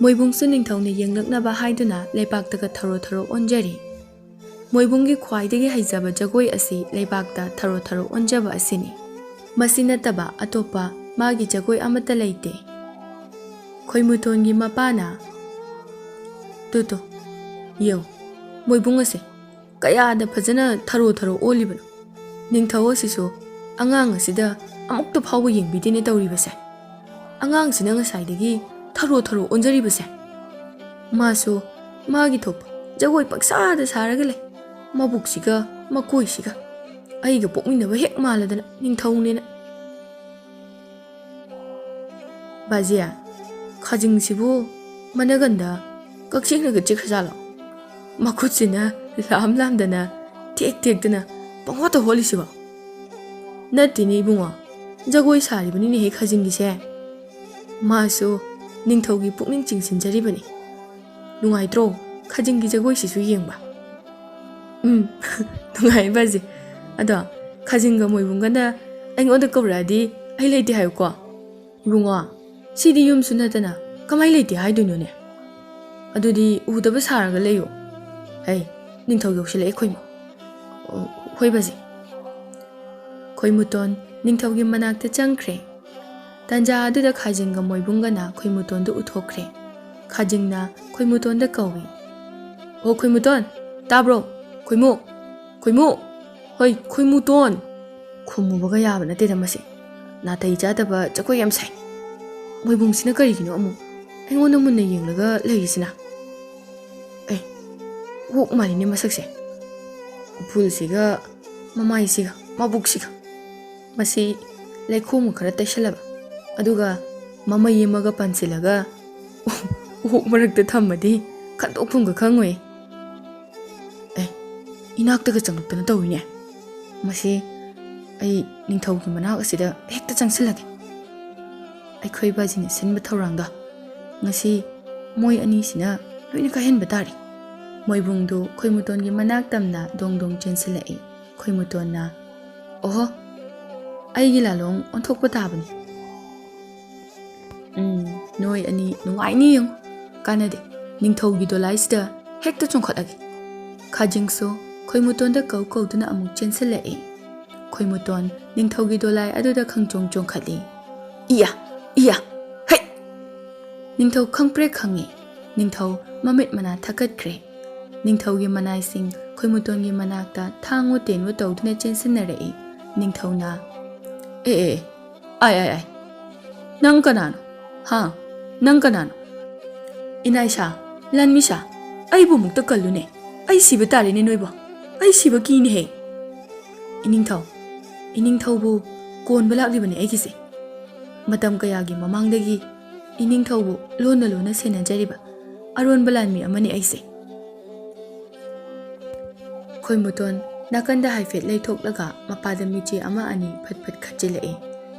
ꯃꯣꯏꯕꯨꯡꯁꯨ ꯅꯤꯡꯊꯧꯅ ꯌꯦꯡꯂꯛꯅꯕ ꯍꯥꯏꯗꯨꯅ ꯂꯩꯕꯥꯛꯇꯒ ꯊꯔꯣ ꯊꯔꯣ ꯑꯣꯟꯖꯔꯤ꯫ ꯃꯣꯏꯕꯨꯡꯒꯤ ꯈ꯭ꯋꯥꯏꯗꯒꯤ ꯍꯩꯖꯕ ꯖꯒꯣꯏ ꯑꯁꯤ ꯂꯩꯕꯥꯛꯇ ꯊꯔꯣ ꯊꯔꯣ ꯑꯣꯟꯖꯕ ꯑꯁꯤꯅꯤ꯫ ꯃꯁꯤ ꯅꯠꯇꯕ ꯑꯇꯣꯞꯄ ꯃꯥꯒꯤ ꯖꯒꯣꯏ ꯑꯃꯠꯇ ꯂꯩꯇꯦ꯫ ꯈꯣꯏꯃꯨꯊꯣꯟꯒꯤ ꯃꯄꯥꯅ, "ꯇꯨ ꯇꯨ, ꯌꯦꯡꯉꯨ, ꯃꯣꯏꯕꯨꯡ ꯑꯁꯦ ꯀꯌꯥꯗ ꯐꯖꯅ ꯊꯔꯣ ꯊꯔꯣ ꯑꯣꯜꯂꯤꯕꯅꯣ꯫ ꯅꯤꯡꯊꯧ ꯑꯁꯤꯁꯨ ꯑꯉꯥꯡ ꯑꯁꯤꯗ ꯑꯃꯨꯛꯇ ꯐꯥꯎꯕ ꯌꯦꯡꯕꯤꯗꯦꯅꯦ ꯇꯧꯔꯤꯕꯁꯦ꯫ ꯑꯉꯥꯡꯁꯤꯅ ꯉꯁꯥꯏꯗꯒꯤ ꯊꯔꯣ ꯊꯔꯣ ꯑꯣꯟꯖꯔꯤꯕꯁꯦ꯫ ꯃꯥꯁꯨ ꯃꯥꯒꯤ ꯊꯣꯛꯄ ꯖꯒꯣꯏ ꯄꯪꯁꯥꯗ ꯁꯥꯔꯒ ꯂꯩ꯫ ꯃꯕꯨꯛꯁꯤꯒ ꯃꯀꯣꯏꯁꯤꯒ ꯑꯩꯒ ꯄꯣꯛꯃꯤꯟꯅꯕ ꯍꯦꯛ ꯃꯥꯜꯂꯗꯅ ꯅꯤꯡꯊꯧꯅꯦꯅ"꯫ ꯕꯥꯖꯤꯌꯥ, ꯈꯥꯖꯤꯡꯁꯤꯕꯨ ꯃꯅꯒꯟꯗ ꯀꯛꯆꯦꯡꯅꯒ ꯆꯤꯛꯈ꯭ꯔꯖꯥꯠꯂꯣ? ꯃꯈꯨꯠꯁꯤꯅ ꯂꯥꯝ ꯂꯥꯝꯗꯅ ꯊꯦꯛ ꯊꯦꯛꯇꯅ ꯄꯪꯍꯣꯠꯇ ꯍꯣꯠꯂꯤꯁꯤꯕꯣ? ꯅꯠꯇꯦꯅꯦ ꯏꯕꯨꯡꯉꯣ, ꯖꯒꯣꯏ ꯁꯥꯔꯤꯕꯅꯤꯅꯦꯍꯦ ꯈꯥꯖꯤꯡꯒꯤꯁꯦ꯫ ꯃꯥꯁꯨ ꯅꯤꯡꯊꯧꯒꯤ ꯄꯨꯛꯅꯤꯡ ꯆꯤꯡꯁꯤꯟꯖꯔꯤꯕꯅꯤ꯫ ꯅꯨꯡꯉꯥꯏꯇ꯭ꯔꯣ ꯈꯥꯖꯤꯡꯒꯤ ꯖꯒꯣꯏꯁꯤꯁꯨ ꯌꯦꯡꯕ? ꯎꯝ, ꯅꯨꯡꯉꯥꯏ ꯕꯥꯖꯤ꯫ ꯑꯗꯣ ꯈꯥꯖꯤꯡꯒ ꯃꯣꯏꯕꯨꯡꯒꯅ ꯑꯩꯉꯣꯟꯗ ꯀꯧꯔꯛꯑꯗꯤ ꯑꯩ ꯂꯩꯇꯦ ꯍꯥꯏꯌꯨꯀꯣ꯫ ꯏꯕꯨꯡꯉꯣ, ꯁꯤꯗꯤ ꯌꯨꯝꯁꯨ ꯅꯠꯇꯅ ꯀꯃꯥꯏ ꯂꯩꯇꯦ ꯍꯥꯏꯗꯣꯏꯅꯣꯅꯦ? ꯑꯗꯨꯗꯤ ꯎꯗꯕ ꯁꯥꯔꯒ ꯂꯩꯌꯨ꯫ ꯍꯩ, ꯅꯤꯡꯊꯧ ꯌꯧꯁꯤꯜꯂꯛꯑꯦ ꯈꯣꯏꯃꯨ꯫ ꯑꯣ, ꯍꯣꯏ ꯕꯥꯖꯤ꯫ ꯈꯣꯏꯃꯨꯇꯣꯟ ꯅꯤꯡꯊꯧꯒꯤ ꯃꯅꯥꯛꯇ ꯆꯪꯈ꯭ꯔꯦ꯫ ꯇꯥꯟꯖꯥ ꯑꯗꯨꯗ ꯈꯥꯖꯤꯡꯒ ꯃꯣꯏꯕꯨꯡꯒꯅ ꯈꯣꯏꯃꯨꯇꯣꯟꯗꯨ ꯎꯊꯣꯛꯈ꯭ꯔꯦ꯫ ꯈꯥꯖꯤꯡꯅ ꯈꯣꯏꯃꯨꯇꯣꯟꯗ ꯀꯧꯏ꯫ "ꯑꯣ ꯈꯣꯏꯃꯨꯇꯣꯟ, ꯇꯥꯕ꯭ꯔꯣ? ꯈꯣꯏꯃꯨ! ꯈꯣꯏꯃꯨ! ꯍꯣꯏ, ꯈꯣꯏꯃꯨꯇꯣꯟ!" ꯈꯨꯝꯃꯨꯕꯒ ꯌꯥꯕ ꯅꯠꯇꯦꯗ ꯃꯁꯤ꯫ ꯅꯥꯇꯩ ꯆꯥꯗꯕ ꯖꯒꯣꯏ ꯌꯥꯝ ꯁꯥꯏ꯫ ꯃꯣꯏꯕꯨꯡꯁꯤꯅ ꯀꯔꯤꯒꯤꯅꯣ ꯑꯃꯨꯛ ꯑꯩꯉꯣꯟꯗ ꯃꯨꯟꯅ ꯌꯦꯡꯂꯒ ꯂꯩꯔꯤꯁꯤꯅ? ꯑꯦ, ꯑꯣꯛ ꯃꯥꯜꯂꯤꯅꯦ ꯃꯁꯛꯁꯦ꯫ ꯎꯐꯨꯜꯁꯤꯒ, ꯃꯃꯥꯏꯁꯤꯒ, ꯃꯕꯨꯛꯁꯤꯒ꯫ ꯃꯁꯤ ꯂꯩꯈꯣꯝꯒ ꯈꯔ ꯇꯩꯁꯜꯂꯕ, ꯑꯗꯨꯒ ꯃꯃꯩ ꯑꯃꯒ ꯄꯥꯟꯁꯤꯜꯂꯒ ꯑꯣꯛ ꯃꯔꯛꯇ ꯊꯝꯃꯗꯤ ꯈꯟꯗꯣꯛꯐꯝꯒ ꯈꯪꯉꯣꯏ꯫ ꯑꯦ, ꯏꯅꯥꯛꯇꯒ ꯆꯪꯂꯛꯇꯅ ꯇꯧꯏꯅꯦ꯫ ꯃꯁꯤ ꯑꯩ ꯅꯤꯡꯊꯧꯒꯤ ꯃꯅꯥꯛ ꯑꯁꯤꯗ ꯍꯦꯛꯇ ꯆꯪꯁꯤꯜꯂꯒꯦ꯫ ꯑꯩꯈꯣꯏ ꯕꯥꯖꯤꯅ ꯁꯤꯟꯕ ꯊꯧꯔꯥꯡꯗꯣ ꯉꯁꯤ ꯃꯣꯏ ꯑꯅꯤꯁꯤꯅ ꯂꯣꯏꯅ ꯀꯥꯏꯍꯟꯕ ꯇꯥꯔꯦ꯫ ꯃꯣꯏꯕꯨꯡꯗꯨ ꯈꯣꯏꯃꯨꯇꯣꯟꯒꯤ ꯃꯅꯥꯛ ꯇꯝꯅ ꯗꯣꯡ ꯗꯣꯡ ꯆꯦꯟꯁꯤꯜꯂꯛꯏ꯫ ꯈꯣꯏꯃꯨꯇꯣꯟꯅ, "ꯑꯣꯍꯣ, ꯑꯩꯒꯤ ꯂꯥꯂꯣꯡ ꯑꯣꯟꯊꯣꯛꯄ ꯇꯥꯕꯅꯤ꯫ ꯎꯝ, ꯅꯣꯏ ꯑꯅꯤ ꯅꯨꯡꯉꯥꯏꯅꯤ ꯌꯦꯡꯉꯨ꯫ ꯀꯥꯟꯅꯗꯦ, ꯅꯤꯡꯊꯧꯒꯤ ꯗꯣꯂꯥꯏꯁꯤꯗ ꯍꯦꯛꯇ ꯆꯣꯡꯈꯠꯂꯒꯦ꯫" ꯈꯥꯖꯤꯡꯁꯨ ꯈꯣꯏꯃꯨꯇꯣꯟꯗ ꯀꯧ ꯀꯧꯗꯨꯅ ꯑꯃꯨꯛ ꯆꯦꯟꯁꯤꯜꯂꯛꯏ꯫ ꯈꯣꯏꯃꯨꯇꯣꯟ ꯅꯤꯡꯊꯧꯒꯤ ꯗꯣꯂꯥꯏ ꯑꯗꯨꯗ ꯈꯪꯆꯣꯡ ꯆꯣꯡꯈꯠꯂꯤ꯫ "ꯏꯌꯥ! ꯏꯌꯥ! ꯍꯩ!" ꯅꯤꯡꯊꯧ ꯈꯪꯄ꯭ꯔꯦꯛ ꯈꯪꯉꯤ꯫ ꯅꯤꯡꯊꯧ ꯃꯃꯤꯠ ꯃꯅꯥ ꯊꯛꯀꯠꯈ꯭ꯔꯦ꯫ ꯅꯤꯡꯊꯧꯒꯤ ꯃꯅꯥꯏꯁꯤꯡ ꯈꯣꯏꯃꯨꯇꯣꯟꯒꯤ ꯃꯅꯥꯛꯇ ꯊꯥꯡꯉꯨ ꯇꯦꯟꯉꯨ ꯇꯧꯗꯨꯅ ꯆꯦꯟꯁꯤꯟꯅꯔꯛꯏ꯫ ꯅꯤꯡꯊꯧꯅ, "ꯑꯦ, ꯑꯦ, ꯑꯦ, ꯑꯥꯏ, ꯑꯥꯏ, ꯑꯥꯏ, ꯅꯪ ꯀꯅꯥꯅꯣ? ꯍꯥ? ꯅꯪ ꯀꯅꯥꯅꯣ? ꯏꯅꯥꯏꯁꯥ, ꯂꯥꯟꯃꯤꯁꯥ, ꯑꯩꯕꯨ ꯑꯃꯨꯛꯇ ꯀꯜꯂꯨꯅꯦ꯫ ꯑꯩ ꯁꯤꯕ ꯇꯥꯔꯦꯅꯦ ꯅꯣꯏꯕꯨ꯫ ꯑꯩ ꯁꯤꯕ ꯀꯤꯅꯦꯍꯦ꯫ ꯏꯅꯤꯡꯊꯧ, ꯏꯅꯤꯡꯊꯧꯕꯨ ꯀꯣꯟꯕ ꯂꯥꯛꯂꯤꯕꯅꯦ ꯑꯩꯒꯤꯁꯦ꯫ ꯃꯇꯝ ꯀꯌꯥꯒꯤ ꯃꯃꯥꯡꯗꯒꯤ ꯏꯅꯤꯡꯊꯧꯕꯨ ꯂꯣꯟꯅ ꯂꯣꯟꯅ ꯁꯦꯟꯅꯖꯔꯤꯕ ꯑꯔꯣꯟꯕ ꯂꯥꯟꯃꯤ ꯑꯃꯅꯤ ꯑꯩꯁꯦ꯫" ꯈꯣꯏꯃꯨꯇꯣꯟ ꯅꯥꯀꯟꯗ ꯍꯥꯏꯐꯦꯠ ꯂꯩꯊꯣꯛꯂꯒ ꯃꯄꯥꯗ ꯃꯤꯠꯆꯤ ꯑꯃ ꯑꯅꯤ ꯐꯠ ꯐꯠ ꯈꯠꯆꯤꯜꯂꯛꯏ꯫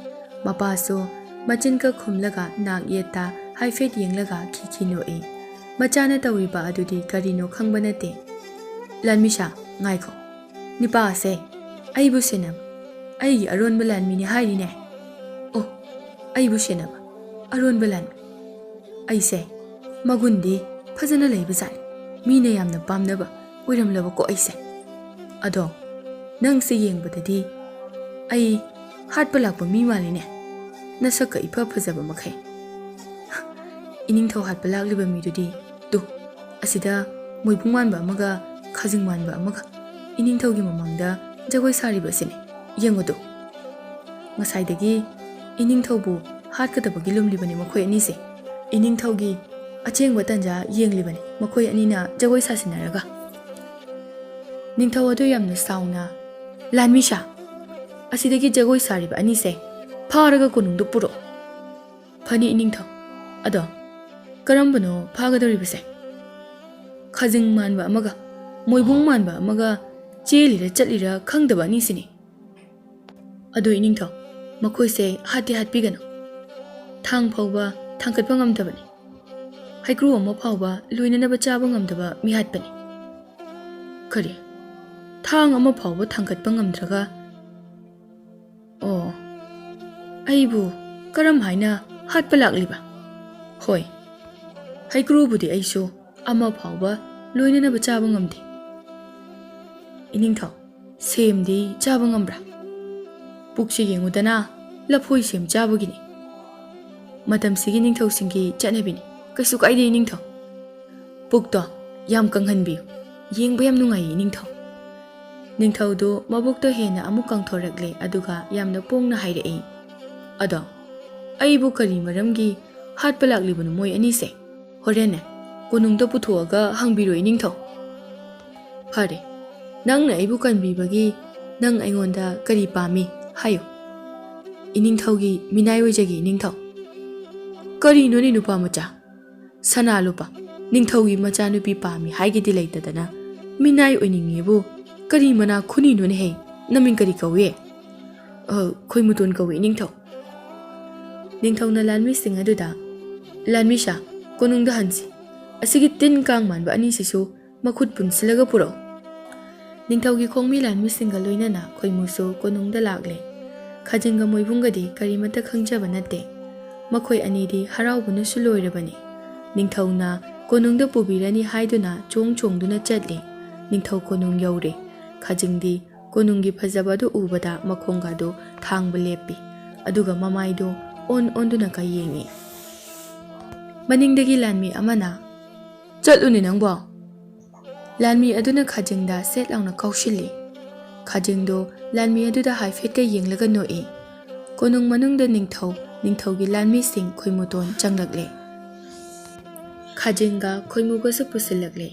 ꯃꯄꯥꯁꯨ ꯃꯆꯤꯟ ꯀꯛ ꯈꯨꯝꯂꯒ ꯅꯥꯛ ꯌꯦꯠꯇ ꯍꯥꯏꯐꯦꯠ ꯌꯦꯡꯂꯒ ꯈꯤꯈꯤ ꯅꯣꯛꯏ꯫ ꯃꯆꯥꯅ ꯇꯧꯔꯤꯕ ꯑꯗꯨꯗꯤ ꯀꯔꯤꯅꯣ ꯈꯪꯕ ꯅꯠꯇꯦ꯫ "ꯂꯥꯟꯃꯤꯁꯥ, ꯉꯥꯏꯈꯣ꯫ ꯅꯤꯄꯥ ꯑꯁꯦ ꯑꯩꯕꯨ ꯁꯦꯟꯅꯕ, ꯑꯩꯒꯤ ꯑꯔꯣꯟꯕ ꯂꯥꯟꯃꯤꯅꯤ ꯍꯥꯏꯔꯤꯅꯦ꯫ ꯑꯣ, ꯑꯩꯕꯨ ꯁꯦꯟꯅꯕ ꯑꯔꯣꯟꯕ ꯂꯥꯟꯃꯤ꯫ ꯑꯩꯁꯦ ꯃꯒꯨꯟꯗꯤ ꯐꯖꯅ ꯂꯩꯕꯖꯥꯠꯅꯤ꯫ ꯃꯤꯅ ꯌꯥꯝꯅ ꯄꯥꯝꯅꯕ ꯑꯣꯏꯔꯝꯂꯕꯀꯣ ꯑꯩꯁꯦ꯫ ꯑꯗꯣ ꯅꯪꯁꯦ ꯌꯦꯡꯕꯗꯗꯤ ꯑꯩ ꯍꯥꯠꯄ ꯂꯥꯛꯄ ꯃꯤ ꯃꯥꯜꯂꯤꯅꯦ, ꯅꯁꯛꯀ ꯏꯐ ꯐꯖꯕ ꯃꯈꯩ꯫ ꯏꯅꯤꯡꯊꯧ ꯍꯥꯠꯄ ꯂꯥꯛꯂꯤꯕ ꯃꯤꯗꯨꯗꯤ ꯇꯨ, ꯑꯁꯤꯗ ꯃꯣꯏꯕꯨꯡ ꯃꯥꯟꯕ ꯑꯃꯒ ꯈꯥꯖꯤꯡ ꯃꯥꯟꯕ ꯑꯃꯒ ꯏꯅꯤꯡꯊꯧꯒꯤ ꯃꯃꯥꯡꯗ ꯖꯒꯣꯏ ꯁꯥꯔꯤꯕ ꯑꯁꯤꯅꯤ꯫ ꯌꯦꯡꯉꯨꯗꯨ, ꯉꯁꯥꯏꯗꯒꯤ ꯏꯅꯤꯡꯊꯧꯕꯨ ꯍꯥꯠꯀꯗꯕꯒꯤ ꯂꯨꯝꯂꯤꯕꯅꯤ ꯃꯈꯣꯏ ꯑꯅꯤꯁꯦ꯫ ꯏꯅꯤꯡꯊꯧꯒꯤ ꯑꯆꯦꯡꯕ ꯇꯟꯖꯥ ꯌꯦꯡꯂꯤꯕꯅꯤ ꯃꯈꯣꯏ ꯑꯅꯤꯅ ꯖꯒꯣꯏ ꯁꯥꯁꯤꯟꯅꯔꯒ꯫ ꯅꯤꯡꯊꯧ ꯑꯗꯨ ꯌꯥꯝꯅ ꯁꯥꯎꯅ, "ꯂꯥꯟꯃꯤꯁꯥ, ꯑꯁꯤꯗꯒꯤ ꯖꯒꯣꯏ ꯁꯥꯔꯤꯕ ꯑꯅꯤꯁꯦ ꯐꯥꯔꯒ ꯀꯣꯅꯨꯡꯗ ꯄꯨꯔꯛꯑꯣ꯫" "ꯐꯅꯤ ꯏꯅꯤꯡꯊꯧ꯫ ꯑꯗꯣ ꯀꯔꯝꯕꯅꯣ ꯐꯥꯒꯗꯧꯔꯤꯕꯁꯦ?" "ꯈꯥꯖꯤꯡ ꯃꯥꯟꯕ ꯑꯃꯒ ꯃꯣꯏꯕꯨꯡ ꯃꯥꯟꯕ ꯑꯃꯒ ꯆꯦꯜꯂꯤꯔ ꯆꯠꯂꯤꯔ ꯈꯪꯗꯕ ꯑꯅꯤꯁꯤꯅꯤ꯫" "ꯑꯗꯨ ꯏꯅꯤꯡꯊꯧ, ꯃꯈꯣꯏꯁꯦ ꯍꯥꯠꯇꯤ ꯍꯥꯠꯄꯤꯒꯅꯨ꯫ ꯊꯥꯡ ꯐꯥꯎꯕ ꯊꯥꯡꯒꯠꯄ ꯉꯝꯗꯕꯅꯤ꯫ ꯍꯩꯀ꯭ꯔꯨ ꯑꯃ ꯐꯥꯎꯕ ꯂꯣꯏꯅꯅꯕ ꯆꯥꯕ ꯉꯝꯗꯕ ꯃꯤꯍꯥꯠꯄꯅꯤ꯫" "ꯀꯔꯤ? ꯊꯥꯡ ꯑꯃ ꯐꯥꯎꯕ ꯊꯥꯡꯒꯠꯄ ꯉꯝꯗ꯭ꯔꯒ? ꯑꯣ, ꯑꯩꯕꯨ ꯀꯔꯝ ꯍꯥꯏꯅ ꯍꯥꯠꯄ ꯂꯥꯛꯂꯤꯕ?" "ꯍꯣꯏ, ꯍꯩꯀ꯭ꯔꯨꯕꯨꯗꯤ ꯑꯩꯁꯨ ꯑꯃ ꯐꯥꯎꯕ ꯂꯣꯏꯅꯅꯕ ꯆꯥꯕ ꯉꯝꯗꯦ꯫" "ꯏꯅꯤꯡꯊꯧ, ꯁꯦꯝꯗꯤ ꯆꯥꯕ ꯉꯝꯕ꯭ꯔꯥ?" "ꯄꯨꯛꯁꯤ ꯌꯦꯡꯉꯨꯗꯅ, ꯂꯐꯣꯏ ꯁꯦꯝ ꯆꯥꯕꯒꯤꯅꯤ꯫ ꯃꯇꯝꯁꯤꯒꯤ ꯅꯤꯡꯊꯧꯁꯤꯡꯒꯤ ꯆꯠꯅꯕꯤꯅꯤ꯫ ꯀꯩꯁꯨ ꯀꯥꯏꯗꯦ ꯏꯅꯤꯡꯊꯧ꯫ ꯄꯨꯛꯇꯣ ꯌꯥꯝ ꯀꯪꯍꯟꯕꯤꯌꯨ, ꯌꯦꯡꯕ ꯌꯥꯝ ꯅꯨꯡꯉꯥꯏꯌꯦ ꯏꯅꯤꯡꯊꯧ꯫" ꯅꯤꯡꯊꯧꯗꯨ ꯃꯕꯨꯛꯇꯣ ꯍꯦꯟꯅ ꯑꯃꯨꯛ ꯀꯪꯊꯣꯔꯛꯂꯦ, ꯑꯗꯨꯒ ꯌꯥꯝꯅ ꯄꯣꯡꯅ ꯍꯥꯏꯔꯛꯏ, "ꯑꯗꯣ ꯑꯩꯕꯨ ꯀꯔꯤ ꯃꯔꯝꯒꯤ ꯍꯥꯠꯄ ꯂꯥꯛꯂꯤꯕꯅꯣ ꯃꯣꯏ ꯑꯅꯤꯁꯦ? ꯍꯣꯔꯦꯟꯅꯦ ꯀꯣꯅꯨꯡꯗ ꯄꯨꯊꯣꯛꯑꯒ ꯍꯪꯕꯤꯔꯣ ꯏꯅꯤꯡꯊꯧ꯫" "ꯐꯔꯦ, ꯅꯪꯅ ꯑꯩꯕꯨ ꯀꯟꯕꯤꯕꯒꯤ ꯅꯪ ꯑꯩꯉꯣꯟꯗ ꯀꯔꯤ ꯄꯥꯝꯃꯤ ꯍꯥꯏꯌꯨ꯫" "ꯏꯅꯤꯡꯊꯧꯒꯤ ꯃꯤꯅꯥꯏ ꯑꯣꯏꯖꯒꯦ ꯏꯅꯤꯡꯊꯧ꯫" "ꯀꯔꯤꯅꯣꯅꯦ ꯅꯨꯄꯥ ꯃꯆꯥ? ꯁꯅꯥ ꯂꯨꯄꯥ, ꯅꯤꯡꯊꯧꯒꯤ ꯃꯆꯥꯅꯨꯄꯤ ꯄꯥꯝꯃꯤ ꯍꯥꯏꯒꯦꯗꯤ ꯂꯩꯇꯗꯅ ꯃꯤꯅꯥꯏ ꯑꯣꯏꯅꯤꯡꯉꯦꯕꯨ ꯀꯔꯤ ꯃꯅꯥ ꯈꯨꯅꯤꯅꯣꯅꯦꯍꯦ? ꯅꯃꯤꯡ ꯀꯔꯤ ꯀꯧꯏ?" "ꯑ, ꯈꯣꯏꯃꯨꯇꯣꯟ ꯀꯧꯏ ꯏꯅꯤꯡꯊꯧ꯫" ꯅꯤꯡꯊꯧꯅ ꯂꯥꯟꯃꯤꯁꯤꯡ ꯑꯗꯨꯗ, "ꯂꯥꯟꯃꯤꯁꯥ, ꯀꯣꯅꯨꯡꯗ ꯍꯟꯁꯤ꯫ ꯑꯁꯤꯒꯤ ꯇꯤꯟ ꯀꯥꯡ ꯃꯥꯟꯕ ꯑꯅꯤꯁꯤꯁꯨ ꯃꯈꯨꯠ ꯄꯨꯟꯁꯤꯜꯂꯒ ꯄꯨꯔꯛꯎ꯫" ꯅꯤꯡꯊꯧꯒꯤ ꯈꯣꯡꯃꯤ ꯂꯥꯟꯃꯤꯁꯤꯡꯒ ꯂꯣꯏꯅꯅ ꯈꯣꯏꯃꯨꯁꯨ ꯀꯣꯅꯨꯡꯗ ꯂꯥꯛꯂꯦ꯫ ꯈꯥꯖꯤꯡꯒ ꯃꯣꯏꯕꯨꯡꯒꯗꯤ ꯀꯔꯤꯃꯠꯇ ꯈꯪꯖꯕ ꯅꯠꯇꯦ꯫ ꯃꯈꯣꯏ ꯑꯅꯤꯗꯤ ꯍꯔꯥꯎꯕꯅꯁꯨ ꯂꯣꯏꯔꯕꯅꯤ꯫ ꯅꯤꯡꯊꯧꯅ ꯀꯣꯅꯨꯡꯗ ꯄꯨꯕꯤꯔꯅꯤ ꯍꯥꯏꯗꯨꯅ ꯆꯣꯡ ꯆꯣꯡꯗꯨꯅ ꯆꯠꯂꯤ꯫ ꯅꯤꯡꯊꯧ ꯀꯣꯅꯨꯡ ꯌꯧꯔꯦ꯫ ꯈꯥꯖꯤꯡꯗꯤ ꯀꯣꯅꯨꯡꯒꯤ ꯐꯖꯕ ꯑꯗꯨ ꯎꯕꯗ ꯃꯈꯣꯡꯒ ꯑꯗꯨ ꯊꯥꯡꯕ ꯂꯦꯞꯄꯤ꯫ ꯑꯗꯨꯒ ꯃꯃꯥꯏꯗꯨ ꯑꯣꯟ ꯑꯣꯟꯗꯨꯅꯒ ꯌꯦꯡꯉꯤ꯫ ꯃꯅꯤꯡꯗꯒꯤ ꯂꯥꯟꯃꯤ ꯑꯃꯅ, "ꯆꯠꯂꯨꯅꯦ ꯅꯪꯕꯣ!" ꯂꯥꯟꯃꯤ ꯑꯗꯨꯅ ꯈꯥꯖꯤꯡꯗ ꯁꯦꯠ ꯂꯥꯎꯅ ꯀꯥꯎꯁꯤꯜꯂꯤ꯫ ꯈꯥꯖꯤꯡꯗꯣ ꯂꯥꯟꯃꯤ ꯑꯗꯨꯗ ꯍꯥꯏꯐꯦꯠꯀ ꯌꯦꯡꯂꯒ ꯅꯣꯛꯏ꯫ ꯀꯣꯅꯨꯡ ꯃꯅꯨꯡꯗ ꯅꯤꯡꯊꯧ, ꯅꯤꯡꯊꯧꯒꯤ ꯂꯥꯟꯃꯤꯁꯤꯡ, ꯈꯣꯏꯃꯨꯇꯣꯟ ꯆꯪꯂꯛꯂꯦ꯫ ꯈꯥꯖꯤꯡꯒ ꯈꯣꯏꯃꯨꯒꯁꯨ ꯄꯨꯁꯤꯜꯂꯛꯂꯦ꯫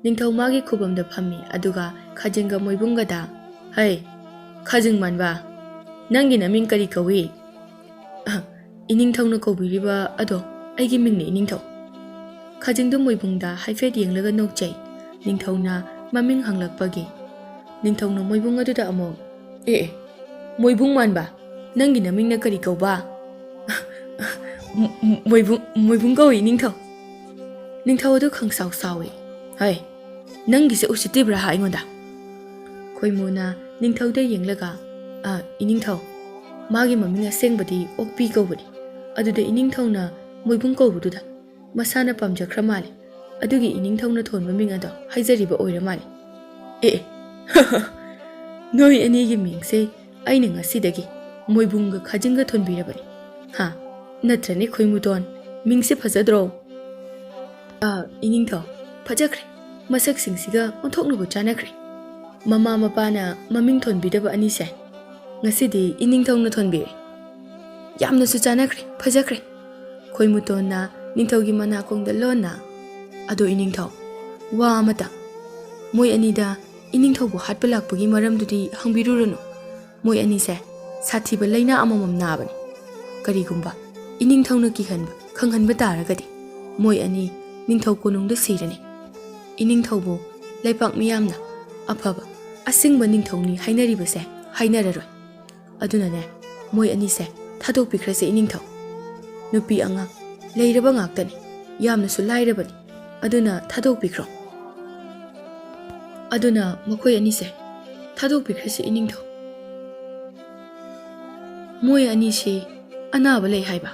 ꯅꯤꯡꯊꯧ ꯃꯥꯒꯤ ꯈꯨꯕꯝꯗ ꯐꯝꯃꯤ, ꯑꯗꯨꯒ ꯈꯥꯖꯤꯡꯒ ꯃꯣꯏꯕꯨꯡꯒꯗ, "ꯍꯩ, ꯈꯥꯖꯤꯡ ꯃꯥꯟꯕ, ꯅꯪꯒꯤ ꯅꯃꯤꯡ ꯀꯔꯤ ꯀꯧꯏ?" "ꯑꯍ, ꯏꯅꯤꯡꯊꯧꯅ ꯀꯧꯕꯤꯔꯤꯕ ꯑꯗꯣ ꯑꯩꯒꯤ ꯃꯤꯡꯅꯤ, ꯏꯅꯤꯡꯊꯧ꯫" ꯈꯥꯖꯤꯡꯗꯨ ꯃꯣꯏꯕꯨꯡꯗ ꯍꯥꯏꯐꯦꯠ ꯌꯦꯡꯂꯒ ꯅꯣꯛꯆꯩ, ꯅꯤꯡꯊꯧꯅ ꯃꯃꯤꯡ ꯍꯪꯂꯛꯄꯒꯤ꯫ ꯅꯤꯡꯊꯧꯅ ꯃꯣꯏꯕꯨꯡ ꯑꯗꯨꯗ ꯑꯃꯨꯛ, "ꯑꯦ ꯑꯦ, ꯃꯣꯏꯕꯨꯡ ꯃꯥꯟꯕ, ꯅꯪꯒꯤ ꯅꯃꯤꯡꯅ ꯀꯔꯤ ꯀꯧꯕ?" "ꯃꯣꯏꯕꯨꯡ, ꯃꯣꯏꯕꯨꯡ ꯀꯧꯏ, ꯏꯅꯤꯡꯊꯧ꯫" ꯅꯤꯡꯊꯧ ꯑꯗꯨ ꯈꯪꯁꯥꯎ ꯁꯥꯎꯏ꯫ "ꯍꯩ, ꯅꯪꯒꯤꯁꯦ ꯎꯁꯤꯠꯇ꯭ꯔꯤꯕ꯭ꯔꯥ ꯍꯥ ꯑꯩꯉꯣꯟꯗ?" ꯈꯣꯏꯃꯨꯅ ꯅꯤꯡꯊꯧꯗ ꯌꯦꯡꯂꯒ, "ꯑ, ꯏꯅꯤꯡꯊꯧ, ꯃꯥꯒꯤ ꯃꯃꯤꯡ ꯑꯁꯦꯡꯕꯗꯤ ꯑꯣꯛꯄꯤ ꯀꯧꯕꯅꯤ꯫ ꯑꯗꯨꯗ ꯏꯅꯤꯡꯊꯧꯅ ꯃꯣꯏꯕꯨꯡ ꯀꯧꯕꯗꯨꯗ ꯃꯁꯥꯅ ꯄꯥꯝꯖꯈ꯭ꯔ ꯃꯥꯜꯂꯦ꯫ ꯑꯗꯨꯒꯤ ꯏꯅꯤꯡꯊꯧꯅ ꯊꯣꯟꯕ ꯃꯤꯡ ꯑꯗꯣ ꯍꯥꯏꯖꯔꯤꯕ ꯑꯣꯏꯔ ꯃꯥꯜꯂꯦ꯫" "ꯑꯦ ꯑꯦ, ꯅꯣꯏ ꯑꯅꯤꯒꯤ ꯃꯤꯡꯁꯦ ꯑꯩꯅ ꯉꯁꯤꯗꯒꯤ ꯃꯣꯏꯕꯨꯡꯒ ꯈꯥꯖꯤꯡꯒ ꯊꯣꯟꯕꯤꯔꯕꯅꯤ꯫ ꯍꯥ? ꯅꯠꯇ꯭ꯔꯅꯦ ꯈꯣꯏꯃꯨꯇꯣꯟ? ꯃꯤꯡꯁꯦ ꯐꯖꯗ꯭ꯔꯣ?" "ꯑ, ꯏꯅꯤꯡꯊꯧ, ꯐꯖꯈ꯭ꯔꯦ꯫ ꯃꯁꯛꯁꯤꯡꯁꯤꯒ ꯑꯣꯟꯊꯣꯛꯅꯕꯨ ꯆꯥꯟꯅꯈ꯭ꯔꯦ꯫ ꯃꯃꯥ ꯃꯄꯥꯅ ꯃꯃꯤꯡ ꯊꯣꯟꯕꯤꯗꯕ ꯑꯅꯤꯁꯦ ꯉꯁꯤꯗꯤ ꯏꯅꯤꯡꯊꯧꯅ ꯊꯣꯟꯕꯤꯔꯦ꯫ ꯌꯥꯝꯅꯁꯨ ꯆꯥꯟꯅꯈ꯭ꯔꯦ, ꯐꯖꯈ꯭ꯔꯦ꯫" ꯈꯣꯏꯃꯨꯇꯣꯟꯅ ꯅꯤꯡꯊꯧꯒꯤ ꯃꯅꯥꯀꯣꯡꯗ ꯂꯣꯟꯅ, "ꯑꯗꯣ ꯏꯅꯤꯡꯊꯧ, ꯋꯥ ꯑꯃꯇ, ꯃꯣꯏ ꯑꯅꯤꯗ ꯏꯅꯤꯡꯊꯧꯕꯨ ꯍꯥꯠꯄ ꯂꯥꯛꯄꯒꯤ ꯃꯔꯝꯗꯨꯗꯤ ꯍꯪꯕꯤꯔꯨꯔꯅꯨ꯫ ꯃꯣꯏ ꯑꯅꯤꯁꯦ ꯁꯥꯊꯤꯕ ꯂꯥꯏꯅꯥ ꯑꯃꯃꯝ ꯅꯥꯕꯅꯤ꯫ ꯀꯔꯤꯒꯨꯝꯕ ꯏꯅꯤꯡꯊꯧꯅ ꯀꯤꯍꯟꯕ, ꯈꯪꯍꯟꯕ ꯇꯥꯔꯒꯗꯤ ꯃꯣꯏ ꯑꯅꯤ ꯅꯤꯡꯊꯧ ꯀꯣꯅꯨꯡꯗ ꯁꯤꯔꯅꯤ꯫ ꯏꯅꯤꯡꯊꯧꯕꯨ ꯂꯩꯄꯥꯛ ꯃꯤꯌꯥꯝꯅ ꯑꯐꯕ, ꯑꯁꯦꯡꯕ ꯅꯤꯡꯊꯧꯅꯤ ꯍꯥꯏꯅꯔꯤꯕꯁꯦ ꯍꯥꯏꯅꯔꯔꯣꯏ꯫ ꯑꯗꯨꯅꯅꯦ, ꯃꯣꯏ ꯑꯅꯤꯁꯦ ꯊꯥꯗꯣꯛꯄꯤꯈ꯭ꯔꯁꯦ ꯏꯅꯤꯡꯊꯧ꯫" ꯅꯨꯄꯤ ꯑꯉꯥꯡ ꯂꯩꯔꯕ ꯉꯥꯛꯇꯅꯤ, ꯌꯥꯝꯅꯁꯨ ꯂꯥꯏꯔꯕꯅꯤ꯫ ꯑꯗꯨꯅ ꯊꯥꯗꯣꯛꯄꯤꯈ꯭ꯔꯣ꯫ ꯑꯗꯨꯅ ꯃꯈꯣꯏ ꯑꯅꯤꯁꯦ ꯊꯥꯗꯣꯛꯄꯤꯈ꯭ꯔꯁꯤ, ꯏꯅꯤꯡꯊꯧ꯫ ꯃꯣꯏ ꯑꯅꯤꯁꯤ ꯑꯅꯥꯕ ꯂꯩ ꯍꯥꯏꯕ?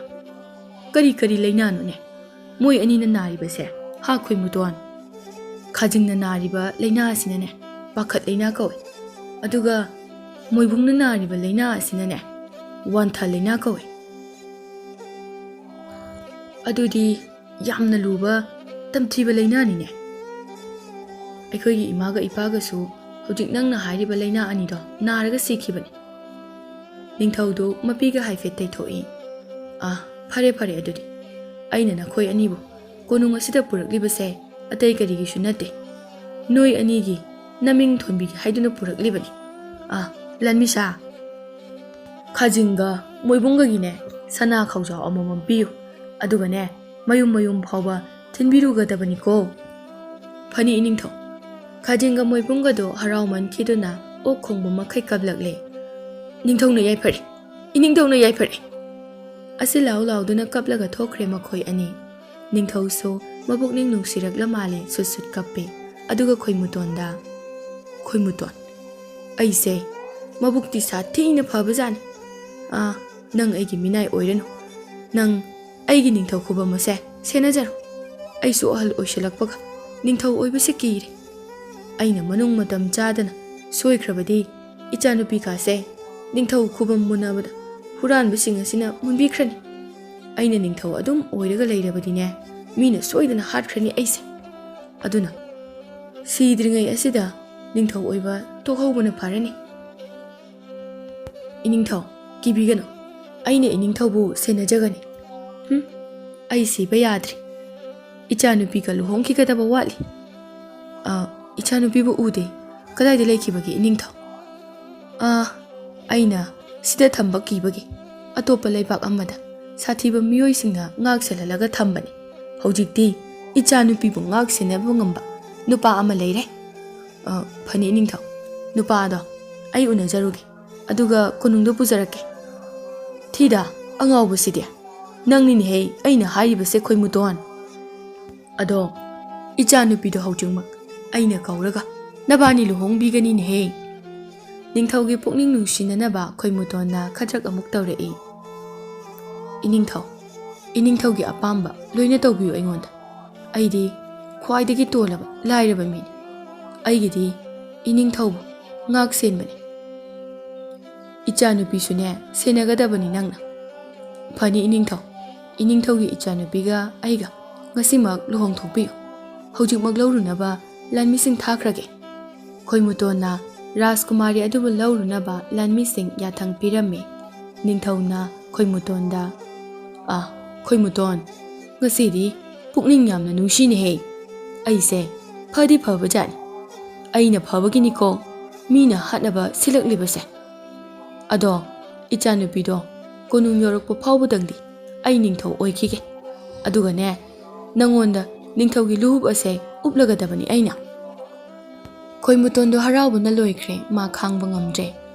ꯀꯔꯤ ꯀꯔꯤ ꯂꯩꯅꯥꯅꯣꯅꯦ ꯃꯣꯏ ꯑꯅꯤꯅ ꯅꯥꯔꯤꯕꯁꯦ? ꯍꯥ, ꯈꯣꯏꯃꯨꯇꯣꯟ? ꯈꯥꯖꯤꯡꯅ ꯅꯥꯔꯤꯕ ꯂꯩꯅꯥ ꯑꯁꯤꯅꯅꯦ ꯄꯥꯈꯠ ꯂꯩꯅꯥ ꯀꯧꯏ꯫ ꯑꯗꯨꯒ ꯃꯣꯏꯕꯨꯡꯅ ꯅꯥꯔꯤꯕ ꯂꯩꯅꯥ ꯑꯁꯤꯅꯅꯦ ꯋꯥꯟꯊ ꯂꯩꯅꯥ ꯀꯧꯏ꯫ ꯑꯗꯨꯗꯤ ꯌꯥꯝꯅ ꯂꯨꯕ, ꯇꯝꯊꯤꯕ ꯂꯩꯅꯥꯅꯤꯅꯦ꯫ ꯑꯩꯈꯣꯏꯒꯤ ꯏꯃꯥꯒ ꯏꯄꯥꯒꯁꯨ ꯍꯧꯖꯤꯛ ꯅꯪꯅ ꯍꯥꯏꯔꯤꯕ ꯂꯩꯅꯥ ꯑꯅꯤꯗꯣ ꯅꯥꯔꯒ ꯁꯤꯈꯤꯕꯅꯤ꯫ ꯅꯤꯡꯊꯧꯗꯨ ꯃꯄꯤꯒ ꯍꯥꯏꯐꯦꯠ ꯇꯩꯊꯣꯛꯏ꯫ ꯑꯥ, ꯐꯔꯦ ꯐꯔꯦ, ꯑꯗꯨꯗꯤ ꯑꯩꯅ ꯅꯈꯣꯏ ꯑꯅꯤꯕꯨ ꯀꯣꯅꯨꯡ ꯑꯁꯤꯗ ꯄꯨꯔꯛꯂꯤꯕꯁꯦ ꯑꯇꯩ ꯀꯔꯤꯒꯤꯁꯨ ꯅꯠꯇꯦ꯫ ꯅꯣꯏ ꯑꯅꯤꯒꯤ ꯅꯃꯤꯡ ꯊꯣꯟꯕꯤꯒꯦ ꯍꯥꯏꯗꯨꯅ ꯄꯨꯔꯛꯂꯤꯕꯅꯤ꯫ ꯑꯥ, ꯂꯟꯃꯤꯁꯥ, ꯈꯥꯖꯤꯡꯒ ꯃꯣꯏꯕꯨꯡꯒꯒꯤꯅꯦ ꯁꯅꯥ ꯈꯥꯎꯖꯥꯎ ꯑꯃꯃꯝ ꯄꯤꯌꯨ꯫ ꯑꯗꯨꯒꯅꯦ, ꯃꯌꯨꯝ ꯃꯌꯨꯝ ꯐꯥꯎꯕ ꯊꯤꯟꯕꯤꯔꯨꯒꯗꯕꯅꯤꯀꯣ꯫ ꯐꯅꯤ, ꯏꯅꯤꯡꯊꯧ꯫ ꯈꯥꯖꯤꯡꯒ ꯃꯣꯏꯕꯨꯡꯒꯗꯣ ꯍꯔꯥꯎꯃꯟꯈꯤꯗꯨꯅ ꯑꯣꯛ ꯈꯣꯡꯕ ꯃꯈꯩ ꯀꯞꯂꯛꯂꯦ꯫ "ꯅꯤꯡꯊꯧꯅ ꯌꯥꯏꯐꯔꯦ, ꯏꯅꯤꯡꯊꯧꯅ ꯌꯥꯏꯐꯔꯦ!" ꯑꯁꯤ ꯂꯥꯎ ꯂꯥꯎꯗꯨꯅ ꯀꯞꯂꯒ ꯊꯣꯛꯈ꯭ꯔꯦ ꯃꯈꯣꯏ ꯑꯅꯤ꯫ ꯅꯤꯡꯊꯧꯁꯨ ꯃꯕꯨꯛꯅꯤꯡ ꯅꯨꯡꯁꯤꯔꯛꯂ ꯃꯥꯜꯂꯦ ꯁꯨꯠ ꯁꯨꯠ ꯀꯞꯄꯦ꯫ ꯑꯗꯨꯒ ꯈꯣꯏꯃꯨꯇꯣꯟꯗ, "ꯈꯣꯏꯃꯨꯇꯣꯟ, ꯑꯩꯁꯦ ꯃꯕꯨꯛꯇꯤ ꯁꯥꯊꯤꯅ ꯐꯕꯖꯥꯠꯅꯤ꯫ ꯑꯥ, ꯅꯪ ꯑꯩꯒꯤ ꯃꯤꯅꯥꯏ ꯑꯣꯏꯔꯅꯨ꯫ ꯅꯪ ꯑꯩꯒꯤ ꯅꯤꯡꯊꯧ ꯈꯨꯕꯝ ꯑꯁꯦ ꯁꯦꯟꯅꯖꯔꯣ꯫ ꯑꯩꯁꯨ ꯑꯍꯜ ꯑꯣꯏꯁꯤꯜꯂꯛꯄꯒ ꯅꯤꯡꯊꯧ ꯑꯣꯏꯕꯁꯦ ꯀꯤꯔꯦ꯫ ꯑꯩꯅ ꯃꯅꯨꯡ ꯃꯇꯝ ꯆꯥꯗꯅ ꯁꯣꯏꯈ꯭ꯔꯕꯗꯤ ꯏꯆꯥꯅꯨꯄꯤ ꯀꯥꯁꯦ ꯅꯤꯡꯊꯧ ꯈꯨꯕꯝ ꯃꯨꯟꯅꯕꯗ ꯍꯨꯔꯥꯟꯕꯁꯤꯡ ꯑꯁꯤꯅ ꯃꯨꯟꯕꯤꯈ꯭ꯔꯅꯤ꯫ ꯑꯩꯅ ꯅꯤꯡꯊꯧ ꯑꯗꯨꯝ ꯑꯣꯏꯔꯒ ꯂꯩꯔꯕꯗꯤꯅꯦ, ꯃꯤꯅ ꯁꯣꯏꯗꯅ ꯍꯥꯠꯈ꯭ꯔꯅꯤ ꯑꯩꯁꯦ꯫ ꯑꯗꯨꯅ ꯁꯤꯗ꯭ꯔꯤꯉꯩ ꯑꯁꯤꯗ ꯅꯤꯡꯊꯧ ꯑꯣꯏꯕ ꯇꯣꯛꯍꯧꯕꯅ ꯐꯔꯅꯤ꯫ ꯏꯅꯤꯡꯊꯧ, ꯀꯤꯕꯤꯒꯅꯨ, ꯑꯩꯅ ꯏꯅꯤꯡꯊꯧꯕꯨ ꯁꯦꯟꯅꯖꯒꯅꯤ꯫ ꯍꯨꯝ, ꯑꯩ ꯁꯤꯕ ꯌꯥꯗ꯭ꯔꯤ꯫ ꯏꯆꯥꯅꯨꯄꯤꯒ ꯂꯨꯍꯣꯡꯈꯤꯒꯗꯕ ꯋꯥꯠꯂꯤ꯫ ꯑ, ꯏꯆꯥꯅꯨꯄꯤꯕꯨ ꯎꯗꯦ꯫ ꯀꯗꯥꯏꯗ ꯂꯩꯈꯤꯕꯒꯦ, ꯏꯅꯤꯡꯊꯧ? ꯑ, ꯑꯩꯅ ꯁꯤꯗ ꯊꯝꯕ ꯀꯤꯕꯒꯤ ꯑꯇꯣꯞꯄ ꯂꯩꯕꯥꯛ ꯑꯃꯗ ꯁꯥꯊꯤꯕ ꯃꯤꯑꯣꯏꯁꯤꯡꯅ ꯉꯥꯛ ꯁꯦꯜꯍꯜꯂꯒ ꯊꯝꯕꯅꯤ꯫ ꯍꯧꯖꯤꯛꯇꯤ ꯏꯆꯥꯅꯨꯄꯤꯕꯨ ꯉꯥꯛ ꯁꯦꯟꯅꯕ ꯉꯝꯕ ꯅꯨꯄꯥ ꯑꯃ ꯂꯩꯔꯦ꯫ ꯑ, ꯐꯅꯤ, ꯏꯅꯤꯡꯊꯧ꯫ ꯅꯨꯄꯥ ꯑꯗꯣ ꯑꯩ ꯎꯅꯖꯔꯨꯒꯦ, ꯑꯗꯨꯒ ꯀꯣꯅꯨꯡꯗ ꯄꯨꯖꯔꯛꯀꯦ꯫ ꯊꯤꯗ, ꯑꯉꯥꯎꯕꯁꯤꯗꯤ꯫ "ꯅꯪꯅꯤꯅꯦꯍꯦ ꯑꯩꯅ ꯍꯥꯏꯔꯤꯕꯁꯦ, ꯈꯣꯏꯃꯨꯇꯣꯟ꯫ ꯑꯗꯣ ꯏꯆꯥꯅꯨꯄꯤꯗꯣ ꯍꯧꯖꯤꯛꯃꯛ ꯑꯩꯅ ꯀꯧꯔꯒ ꯅꯕꯥꯅꯤ ꯂꯨꯍꯣꯡꯕꯤꯒꯅꯤꯅꯦꯍꯦ꯫" ꯅꯤꯡꯊꯧꯒꯤ ꯄꯨꯛꯅꯤꯡ ꯅꯨꯡꯁꯤꯅꯅꯕ ꯈꯣꯏꯃꯨꯇꯣꯟꯅ ꯈꯗ꯭ꯔꯛ ꯑꯃꯨꯛ ꯇꯧꯔꯛꯏ꯫ "ꯏꯅꯤꯡꯊꯧ, ꯏꯅꯤꯡꯊꯧꯒꯤ ꯑꯄꯥꯝꯕ ꯂꯣꯏꯅ ꯇꯧꯕꯤꯌꯨ ꯑꯩꯉꯣꯟꯗ꯫ ꯑꯩꯗꯤ ꯈ꯭ꯋꯥꯏꯗꯒꯤ ꯇꯣꯜꯂꯕ ꯂꯥꯏꯔꯕ ꯃꯤꯅꯤ꯫ ꯑꯩꯒꯤꯗꯤ ꯏꯅꯤꯡꯊꯧꯕꯨ ꯉꯥꯛ ꯁꯦꯟꯕꯅꯤ꯫ ꯏꯆꯥꯅꯨꯄꯤꯁꯨꯅꯦ ꯁꯦꯟꯅꯒꯗꯕꯅꯤ ꯅꯪꯅ꯫" "ꯐꯅꯤ ꯏꯅꯤꯡꯊꯧ, ꯏꯅꯤꯡꯊꯧꯒꯤ ꯏꯆꯥꯅꯨꯄꯤꯒ ꯑꯩꯒ ꯉꯁꯤꯃꯛ ꯂꯨꯍꯣꯡꯊꯣꯛꯄꯤꯌꯨ꯫ ꯍꯧꯖꯤꯛꯃꯛ ꯂꯧꯔꯨꯅꯕ ꯂꯥꯟꯃꯤꯁꯤꯡ ꯊꯥꯈ꯭ꯔꯒꯦ꯫" ꯈꯣꯏꯃꯨꯇꯣꯟꯅ ꯔꯥꯖꯀꯨꯃꯥꯔꯤ ꯑꯗꯨꯕꯨ ꯂꯧꯔꯨꯅꯕ ꯂꯥꯟꯃꯤꯁꯤꯡ ꯌꯥꯊꯪ ꯄꯤꯔꯝꯃꯤ꯫ ꯅꯤꯡꯊꯧꯅ ꯈꯣꯏꯃꯨꯇꯣꯟꯗ, "ꯑꯥ, ꯈꯣꯏꯃꯨꯇꯣꯟ, ꯉꯁꯤꯗꯤ ꯄꯨꯛꯅꯤꯡ ꯌꯥꯝꯅ ꯅꯨꯡꯁꯤꯅꯦꯍꯦ꯫ ꯑꯩꯁꯦ ꯐꯗꯤ ꯐꯕꯖꯥꯠꯅꯤ꯫ ꯑꯩꯅ ꯐꯕꯒꯤꯅꯤꯀꯣ ꯃꯤꯅ ꯍꯥꯠꯅꯕ ꯁꯤꯜꯂꯛꯂꯤꯕꯁꯦ꯫ ꯑꯗꯣ ꯏꯆꯥꯅꯨꯄꯤꯗꯣ ꯀꯣꯅꯨꯡ ꯌꯧꯔꯛꯄ ꯐꯥꯎꯕꯗꯪꯗꯤ ꯑꯩ ꯅꯤꯡꯊꯧ ꯑꯣꯏꯈꯤꯒꯦ꯫ ꯑꯗꯨꯒꯅꯦ, ꯅꯪꯉꯣꯟꯗ ꯅꯤꯡꯊꯧꯒꯤ ꯂꯨꯍꯨꯞ ꯑꯁꯦ ꯎꯞꯂꯒꯗꯕꯅꯤ ꯑꯩꯅ꯫" ꯈꯣꯏꯃꯨꯇꯣꯟꯗꯣ ꯍꯔꯥꯎꯕꯅ ꯂꯣꯏꯈ꯭ꯔꯦ, ꯃꯥ ꯈꯥꯡꯕ ꯉꯝꯗ꯭ꯔꯦ꯫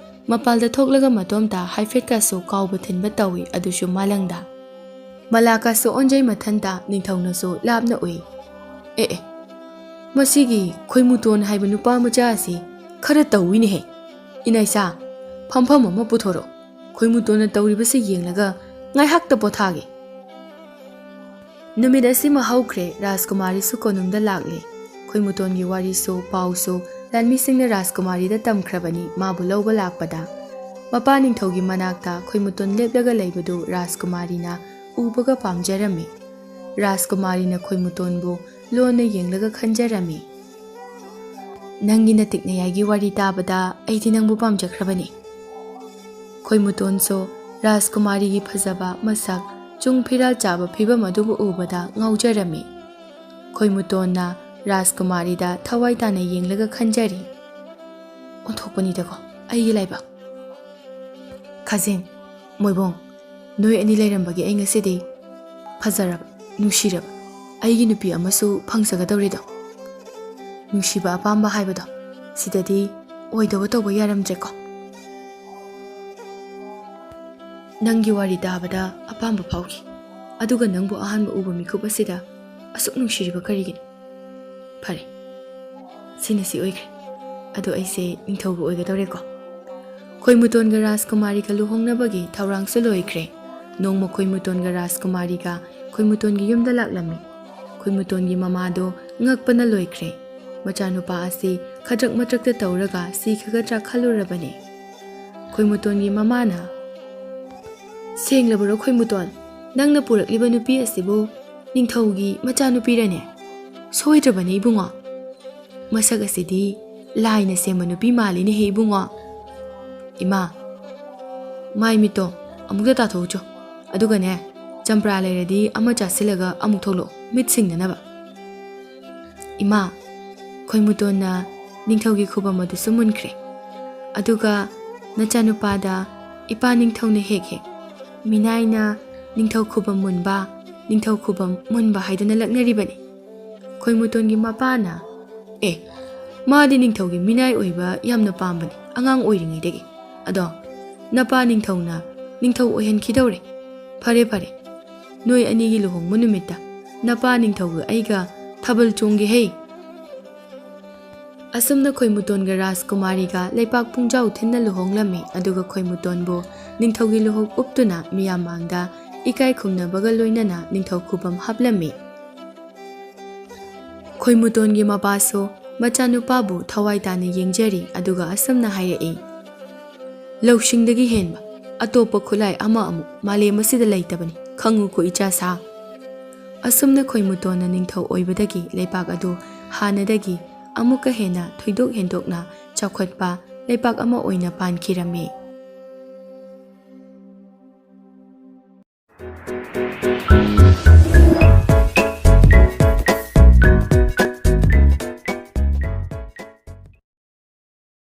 ꯃꯄꯥꯜꯗ ꯊꯣꯛꯂꯒ ꯃꯇꯣꯝꯇ ꯍꯥꯏꯐꯦꯠꯀꯁꯨ ꯀꯥꯎꯕ ꯊꯤꯟꯕ ꯇꯧꯏ, ꯑꯗꯨꯁꯨ ꯃꯥꯂꯪꯗ꯫ ꯃꯂꯥꯀꯁꯨ ꯑꯣꯟꯖꯩ ꯃꯊꯟꯇ ꯅꯤꯡꯊꯧꯅꯁꯨ ꯂꯥꯞꯅ ꯎꯏ꯫ "ꯑꯦ ꯑꯦ, ꯃꯁꯤꯒꯤ ꯈꯣꯏꯃꯨꯇꯣꯟ ꯍꯥꯏꯕ ꯅꯨꯄꯥ ꯃꯆꯥ ꯑꯁꯤ ꯈꯔ ꯇꯧꯏꯅꯦꯍꯦ꯫ ꯏꯅꯥꯏꯁꯥ, ꯐꯝꯐꯝ ꯑꯃ ꯄꯨꯊꯣꯔꯛꯑꯣ꯫ ꯈꯣꯏꯃꯨꯇꯣꯟꯅ ꯇꯧꯔꯤꯕꯁꯤ ꯌꯦꯡꯂꯒ ꯉꯥꯏꯍꯥꯛꯇ ꯄꯣꯊꯥꯒꯦ꯫" ꯅꯨꯃꯤꯠ ꯑꯁꯤꯃ ꯍꯧꯈ꯭ꯔꯦ, ꯔꯥꯖꯀꯨꯃꯥꯔꯤꯁꯨ ꯀꯣꯅꯨꯡꯗ ꯂꯥꯛꯂꯦ꯫ ꯈꯣꯏꯃꯨꯇꯣꯟꯒꯤ ꯋꯥꯔꯤꯁꯨ ꯄꯥꯎꯁꯨ ꯂꯥꯟꯃꯤꯁꯤꯡꯅ ꯔꯥꯖꯀꯨꯃꯥꯔꯤꯗ ꯇꯝꯈ꯭ꯔꯕꯅꯤ꯫ ꯃꯥꯕꯨ ꯂꯧꯕ ꯂꯥꯛꯄꯗ ꯃꯄꯥ ꯅꯤꯡꯊꯧꯒꯤ ꯃꯅꯥꯛꯇ ꯈꯣꯏꯃꯨꯇꯣꯟ ꯂꯦꯞꯂꯒ ꯂꯩꯕꯗꯨ ꯔꯥꯖꯀꯨꯃꯥꯔꯤꯅ ꯎꯕꯒ ꯄꯥꯝꯖꯔꯝꯃꯤ꯫ ꯔꯥꯖꯀꯨꯃꯥꯔꯤꯅ ꯈꯣꯏꯃꯨꯇꯣꯟꯕꯨ ꯂꯣꯟꯅ ꯌꯦꯡꯂꯒ ꯈꯟꯖꯔꯝꯃꯤ꯫ "ꯅꯪꯒꯤ ꯅꯇꯤꯛ ꯅꯌꯥꯏꯒꯤ ꯋꯥꯔꯤ ꯇꯥꯕꯗ ꯑꯩꯗꯤ ꯅꯪꯕꯨ ꯄꯥꯝꯖꯈ꯭ꯔꯕꯅꯤ꯫" ꯈꯣꯏꯃꯨꯇꯣꯟꯁꯨ ꯔꯥꯖꯀꯨꯃꯥꯔꯤꯒꯤ ꯐꯖꯕ ꯃꯁꯛ, ꯆꯨꯡ ꯐꯤꯔꯥꯜ ꯆꯥꯕ ꯐꯤꯕꯝ ꯑꯗꯨꯕꯨ ꯎꯕꯗ ꯉꯥꯎꯖꯔꯝꯃꯤ꯫ ꯈꯣꯏꯃꯨꯇꯣꯟꯅ ꯔꯥꯖꯀꯨꯃꯥꯔꯤꯗ ꯊꯋꯥꯏ ꯇꯥꯅ ꯌꯦꯡꯂꯒ ꯈꯟꯖꯔꯤ, "ꯑꯣꯟꯊꯣꯛꯄꯅꯤꯗꯀꯣ ꯑꯩꯒꯤ ꯂꯥꯏꯕꯛ꯫" ꯈꯥꯖꯤꯡ, ꯃꯣꯏꯕꯣꯡ, ꯅꯣꯏ ꯑꯅꯤ ꯂꯩꯔꯝꯕꯒꯤ ꯑꯩ ꯉꯁꯤꯗꯤ ꯐꯖꯔꯕ, ꯅꯨꯡꯁꯤꯔꯕ ꯑꯩꯒꯤ ꯅꯨꯄꯤ ꯑꯃꯁꯨ ꯐꯪꯖꯒꯗꯧꯔꯤꯗꯣ꯫ ꯅꯨꯡꯁꯤꯕ ꯑꯄꯥꯝꯕ ꯍꯥꯏꯕꯗꯣ ꯁꯤꯗꯗꯤ ꯑꯣꯏꯗꯕ ꯇꯧꯕ ꯌꯥꯔꯝꯗ꯭ꯔꯦꯀꯣ꯫ ꯅꯪꯒꯤ ꯋꯥꯔꯤ ꯇꯥꯕꯗ ꯑꯄꯥꯝꯕ ꯐꯥꯎꯈꯤ꯫ ꯑꯗꯨꯒ ꯅꯪꯕꯨ ꯑꯍꯥꯟꯕ ꯎꯕ ꯃꯤꯀꯨꯞ ꯑꯁꯤꯗ ꯑꯁꯨꯛ ꯅꯨꯡꯁꯤꯔꯤꯕ ꯀꯔꯤꯒꯤꯅꯣ? ꯐꯔꯦ, ꯁꯤꯅ ꯁꯤ ꯑꯣꯏꯈ꯭ꯔꯦ꯫ ꯑꯗꯣ ꯑꯩꯁꯦ ꯅꯤꯡꯊꯧꯕꯨ ꯑꯣꯏꯒꯗꯧꯔꯦꯀꯣ꯫ ꯈꯣꯏꯃꯨꯇꯣꯟꯒ ꯔꯥꯖꯀꯨꯃꯥꯔꯤꯒ ꯂꯨꯍꯣꯡꯅꯕꯒꯤ ꯊꯧꯔꯥꯡꯁꯨ ꯂꯣꯏꯈ꯭ꯔꯦ꯫ ꯅꯣꯡꯃ ꯈꯣꯏꯃꯨꯇꯣꯟꯒ ꯔꯥꯖꯀꯨꯃꯥꯔꯤꯒ ꯈꯣꯏꯃꯨꯇꯣꯟꯒꯤ ꯌꯨꯝꯗ ꯂꯥꯛꯂꯝꯃꯤ꯫ ꯈꯣꯏꯃꯨꯇꯣꯟꯒꯤ ꯃꯃꯥꯗꯣ ꯉꯛꯄꯅ ꯂꯣꯏꯈ꯭ꯔꯦ꯫ ꯃꯆꯥꯅꯨꯄꯥ ꯑꯁꯤ ꯈꯗ꯭ꯔꯛ ꯃꯗ꯭ꯔꯛꯇ ꯇꯧꯔꯒ ꯁꯤꯈꯒꯗ꯭ꯔꯥ ꯈꯜꯂꯨꯔꯕꯅꯦ꯫ ꯈꯣꯏꯃꯨꯇꯣꯟꯒꯤ ꯃꯃꯥꯅ, "ꯁꯦꯡꯂꯕꯔꯣ ꯈꯣꯏꯃꯨꯇꯣꯟ? ꯅꯪꯅ ꯄꯨꯔꯛꯂꯤꯕ ꯅꯨꯄꯤ ꯑꯁꯤꯕꯨ ꯅꯤꯡꯊꯧꯒꯤ ꯃꯆꯥꯅꯨꯄꯤꯔꯅꯦ? ꯁꯣꯏꯗ꯭ꯔꯕꯅꯦ ꯏꯕꯨꯡꯉꯣ꯫ ꯃꯁꯛ ꯑꯁꯤꯗꯤ ꯂꯥꯏꯅ ꯁꯦꯝꯕ ꯅꯨꯄꯤ ꯃꯥꯜꯂꯤꯅꯦꯍꯦ ꯏꯕꯨꯡꯉꯣ꯫ ꯏꯃꯥ, ꯃꯥꯏ ꯃꯤꯠꯇꯣ ꯑꯃꯨꯛꯇ ꯇꯥꯊꯣꯛꯎꯆꯣ꯫ ꯑꯗꯨꯒꯅꯦ, ꯆꯝꯄ꯭ꯔꯥ ꯂꯩꯔꯗꯤ ꯑꯃ ꯆꯥꯁꯤꯜꯂꯒ ꯑꯃꯨꯛ ꯊꯣꯛꯂꯛꯑꯣ, ꯃꯤꯠ ꯁꯤꯡꯅꯅꯕ꯫" "ꯏꯃꯥ, ꯈꯣꯏꯃꯨꯇꯣꯟꯅ ꯅꯤꯡꯊꯧꯒꯤ ꯈꯨꯕꯝ ꯑꯗꯨꯁꯨ ꯃꯨꯟꯈ꯭ꯔꯦ꯫ ꯑꯗꯨꯒ ꯅꯆꯥꯅꯨꯄꯥꯗ ꯏꯄꯥ ꯅꯤꯡꯊꯧꯅ ꯍꯦꯛ ꯍꯦꯛ ꯃꯤꯅꯥꯏꯅ ꯅꯤꯡꯊꯧ ꯈꯨꯕꯝ ꯃꯨꯟꯕ, ꯅꯤꯡꯊꯧ ꯈꯨꯕꯝ ꯃꯨꯟꯕ ꯍꯥꯏꯗꯨꯅ ꯂꯛꯅꯔꯤꯕꯅꯤ꯫" ꯈꯣꯏꯃꯨꯇꯣꯟꯒꯤ ꯃꯄꯥꯅ, "ꯑꯦ, ꯃꯥꯗꯤ ꯅꯤꯡꯊꯧꯒꯤ ꯃꯤꯅꯥꯏ ꯑꯣꯏꯕ ꯌꯥꯝꯅ ꯄꯥꯝꯕꯅꯤ ꯑꯉꯥꯡ ꯑꯣꯏꯔꯤꯉꯩꯗꯒꯤ꯫ ꯑꯗꯣ ꯅꯄꯥ ꯅꯤꯡꯊꯧꯅ ꯅꯤꯡꯊꯧ ꯑꯣꯏꯍꯟꯈꯤꯗꯧꯔꯦ꯫ ꯐꯔꯦ, ꯐꯔꯦ, ꯅꯣꯏ ꯑꯅꯤꯒꯤ ꯂꯨꯍꯣꯡꯕ ꯅꯨꯃꯤꯠꯇ ꯅꯄꯥ ꯅꯤꯡꯊꯧꯒ ꯑꯩꯒ ꯊꯥꯕꯜ ꯆꯣꯡꯒꯦ ꯍꯩ꯫" ꯑꯁꯨꯝꯅ ꯈꯣꯏꯃꯨꯇꯣꯟꯒ ꯔꯥꯖꯀꯨꯃꯥꯔꯤꯒ ꯂꯩꯄꯥꯛ ꯄꯨꯡꯖꯥꯎ ꯊꯤꯟꯅ ꯂꯨꯍꯣꯡꯂꯝꯃꯤ꯫ ꯑꯗꯨꯒ ꯈꯣꯏꯃꯨꯇꯣꯟꯕꯨ ꯅꯤꯡꯊꯧꯒꯤ ꯂꯨꯍꯣꯡ ꯎꯞꯇꯨꯅ ꯃꯤꯌꯥꯝ ꯃꯥꯡꯗ ꯏꯀꯥꯏ ꯈꯨꯝꯅꯕꯒ ꯂꯣꯏꯅꯅ ꯅꯤꯡꯊꯧ ꯈꯨꯕꯝ ꯍꯥꯞꯂꯝꯃꯤ꯫ ꯈꯣꯏꯃꯨꯇꯣꯟꯒꯤ ꯃꯄꯥꯁꯨ ꯃꯆꯥꯅꯨꯄꯥꯕꯨ ꯊꯋꯥꯏ ꯇꯥꯅ ꯌꯦꯡꯖꯔꯤ꯫ ꯑꯗꯨꯒ ꯑꯁꯨꯝꯅ ꯍꯥꯏꯔꯛꯏ, "ꯂꯧꯁꯤꯡꯗꯒꯤ ꯍꯦꯟꯕ ꯑꯇꯣꯞꯄ ꯈꯨꯠꯂꯥꯏ ꯑꯃ ꯑꯃꯨꯛ ꯃꯥꯂꯦꯝ ꯑꯁꯤꯗ ꯂꯩꯇꯕꯅꯤ, ꯈꯪꯉꯨꯀꯣ ꯏꯆꯥ ꯁꯥ꯫" ꯑꯁꯨꯝꯅ ꯈꯣꯏꯃꯨꯇꯣꯟꯅ ꯅꯤꯡꯊꯧ ꯑꯣꯏꯕꯗꯒꯤ ꯂꯩꯄꯥꯛ ꯑꯗꯨ ꯍꯥꯟꯅꯗꯒꯤ ꯑꯃꯨꯛꯀ ꯍꯦꯟꯅ ꯊꯣꯏꯗꯣꯛ ꯍꯦꯟꯗꯣꯛꯅ ꯆꯥꯎꯈꯠꯄ ꯂꯩꯄꯥꯛ ꯑꯃ ꯑꯣꯏꯅ ꯄꯥꯟꯈꯤꯔꯝꯃꯤ꯫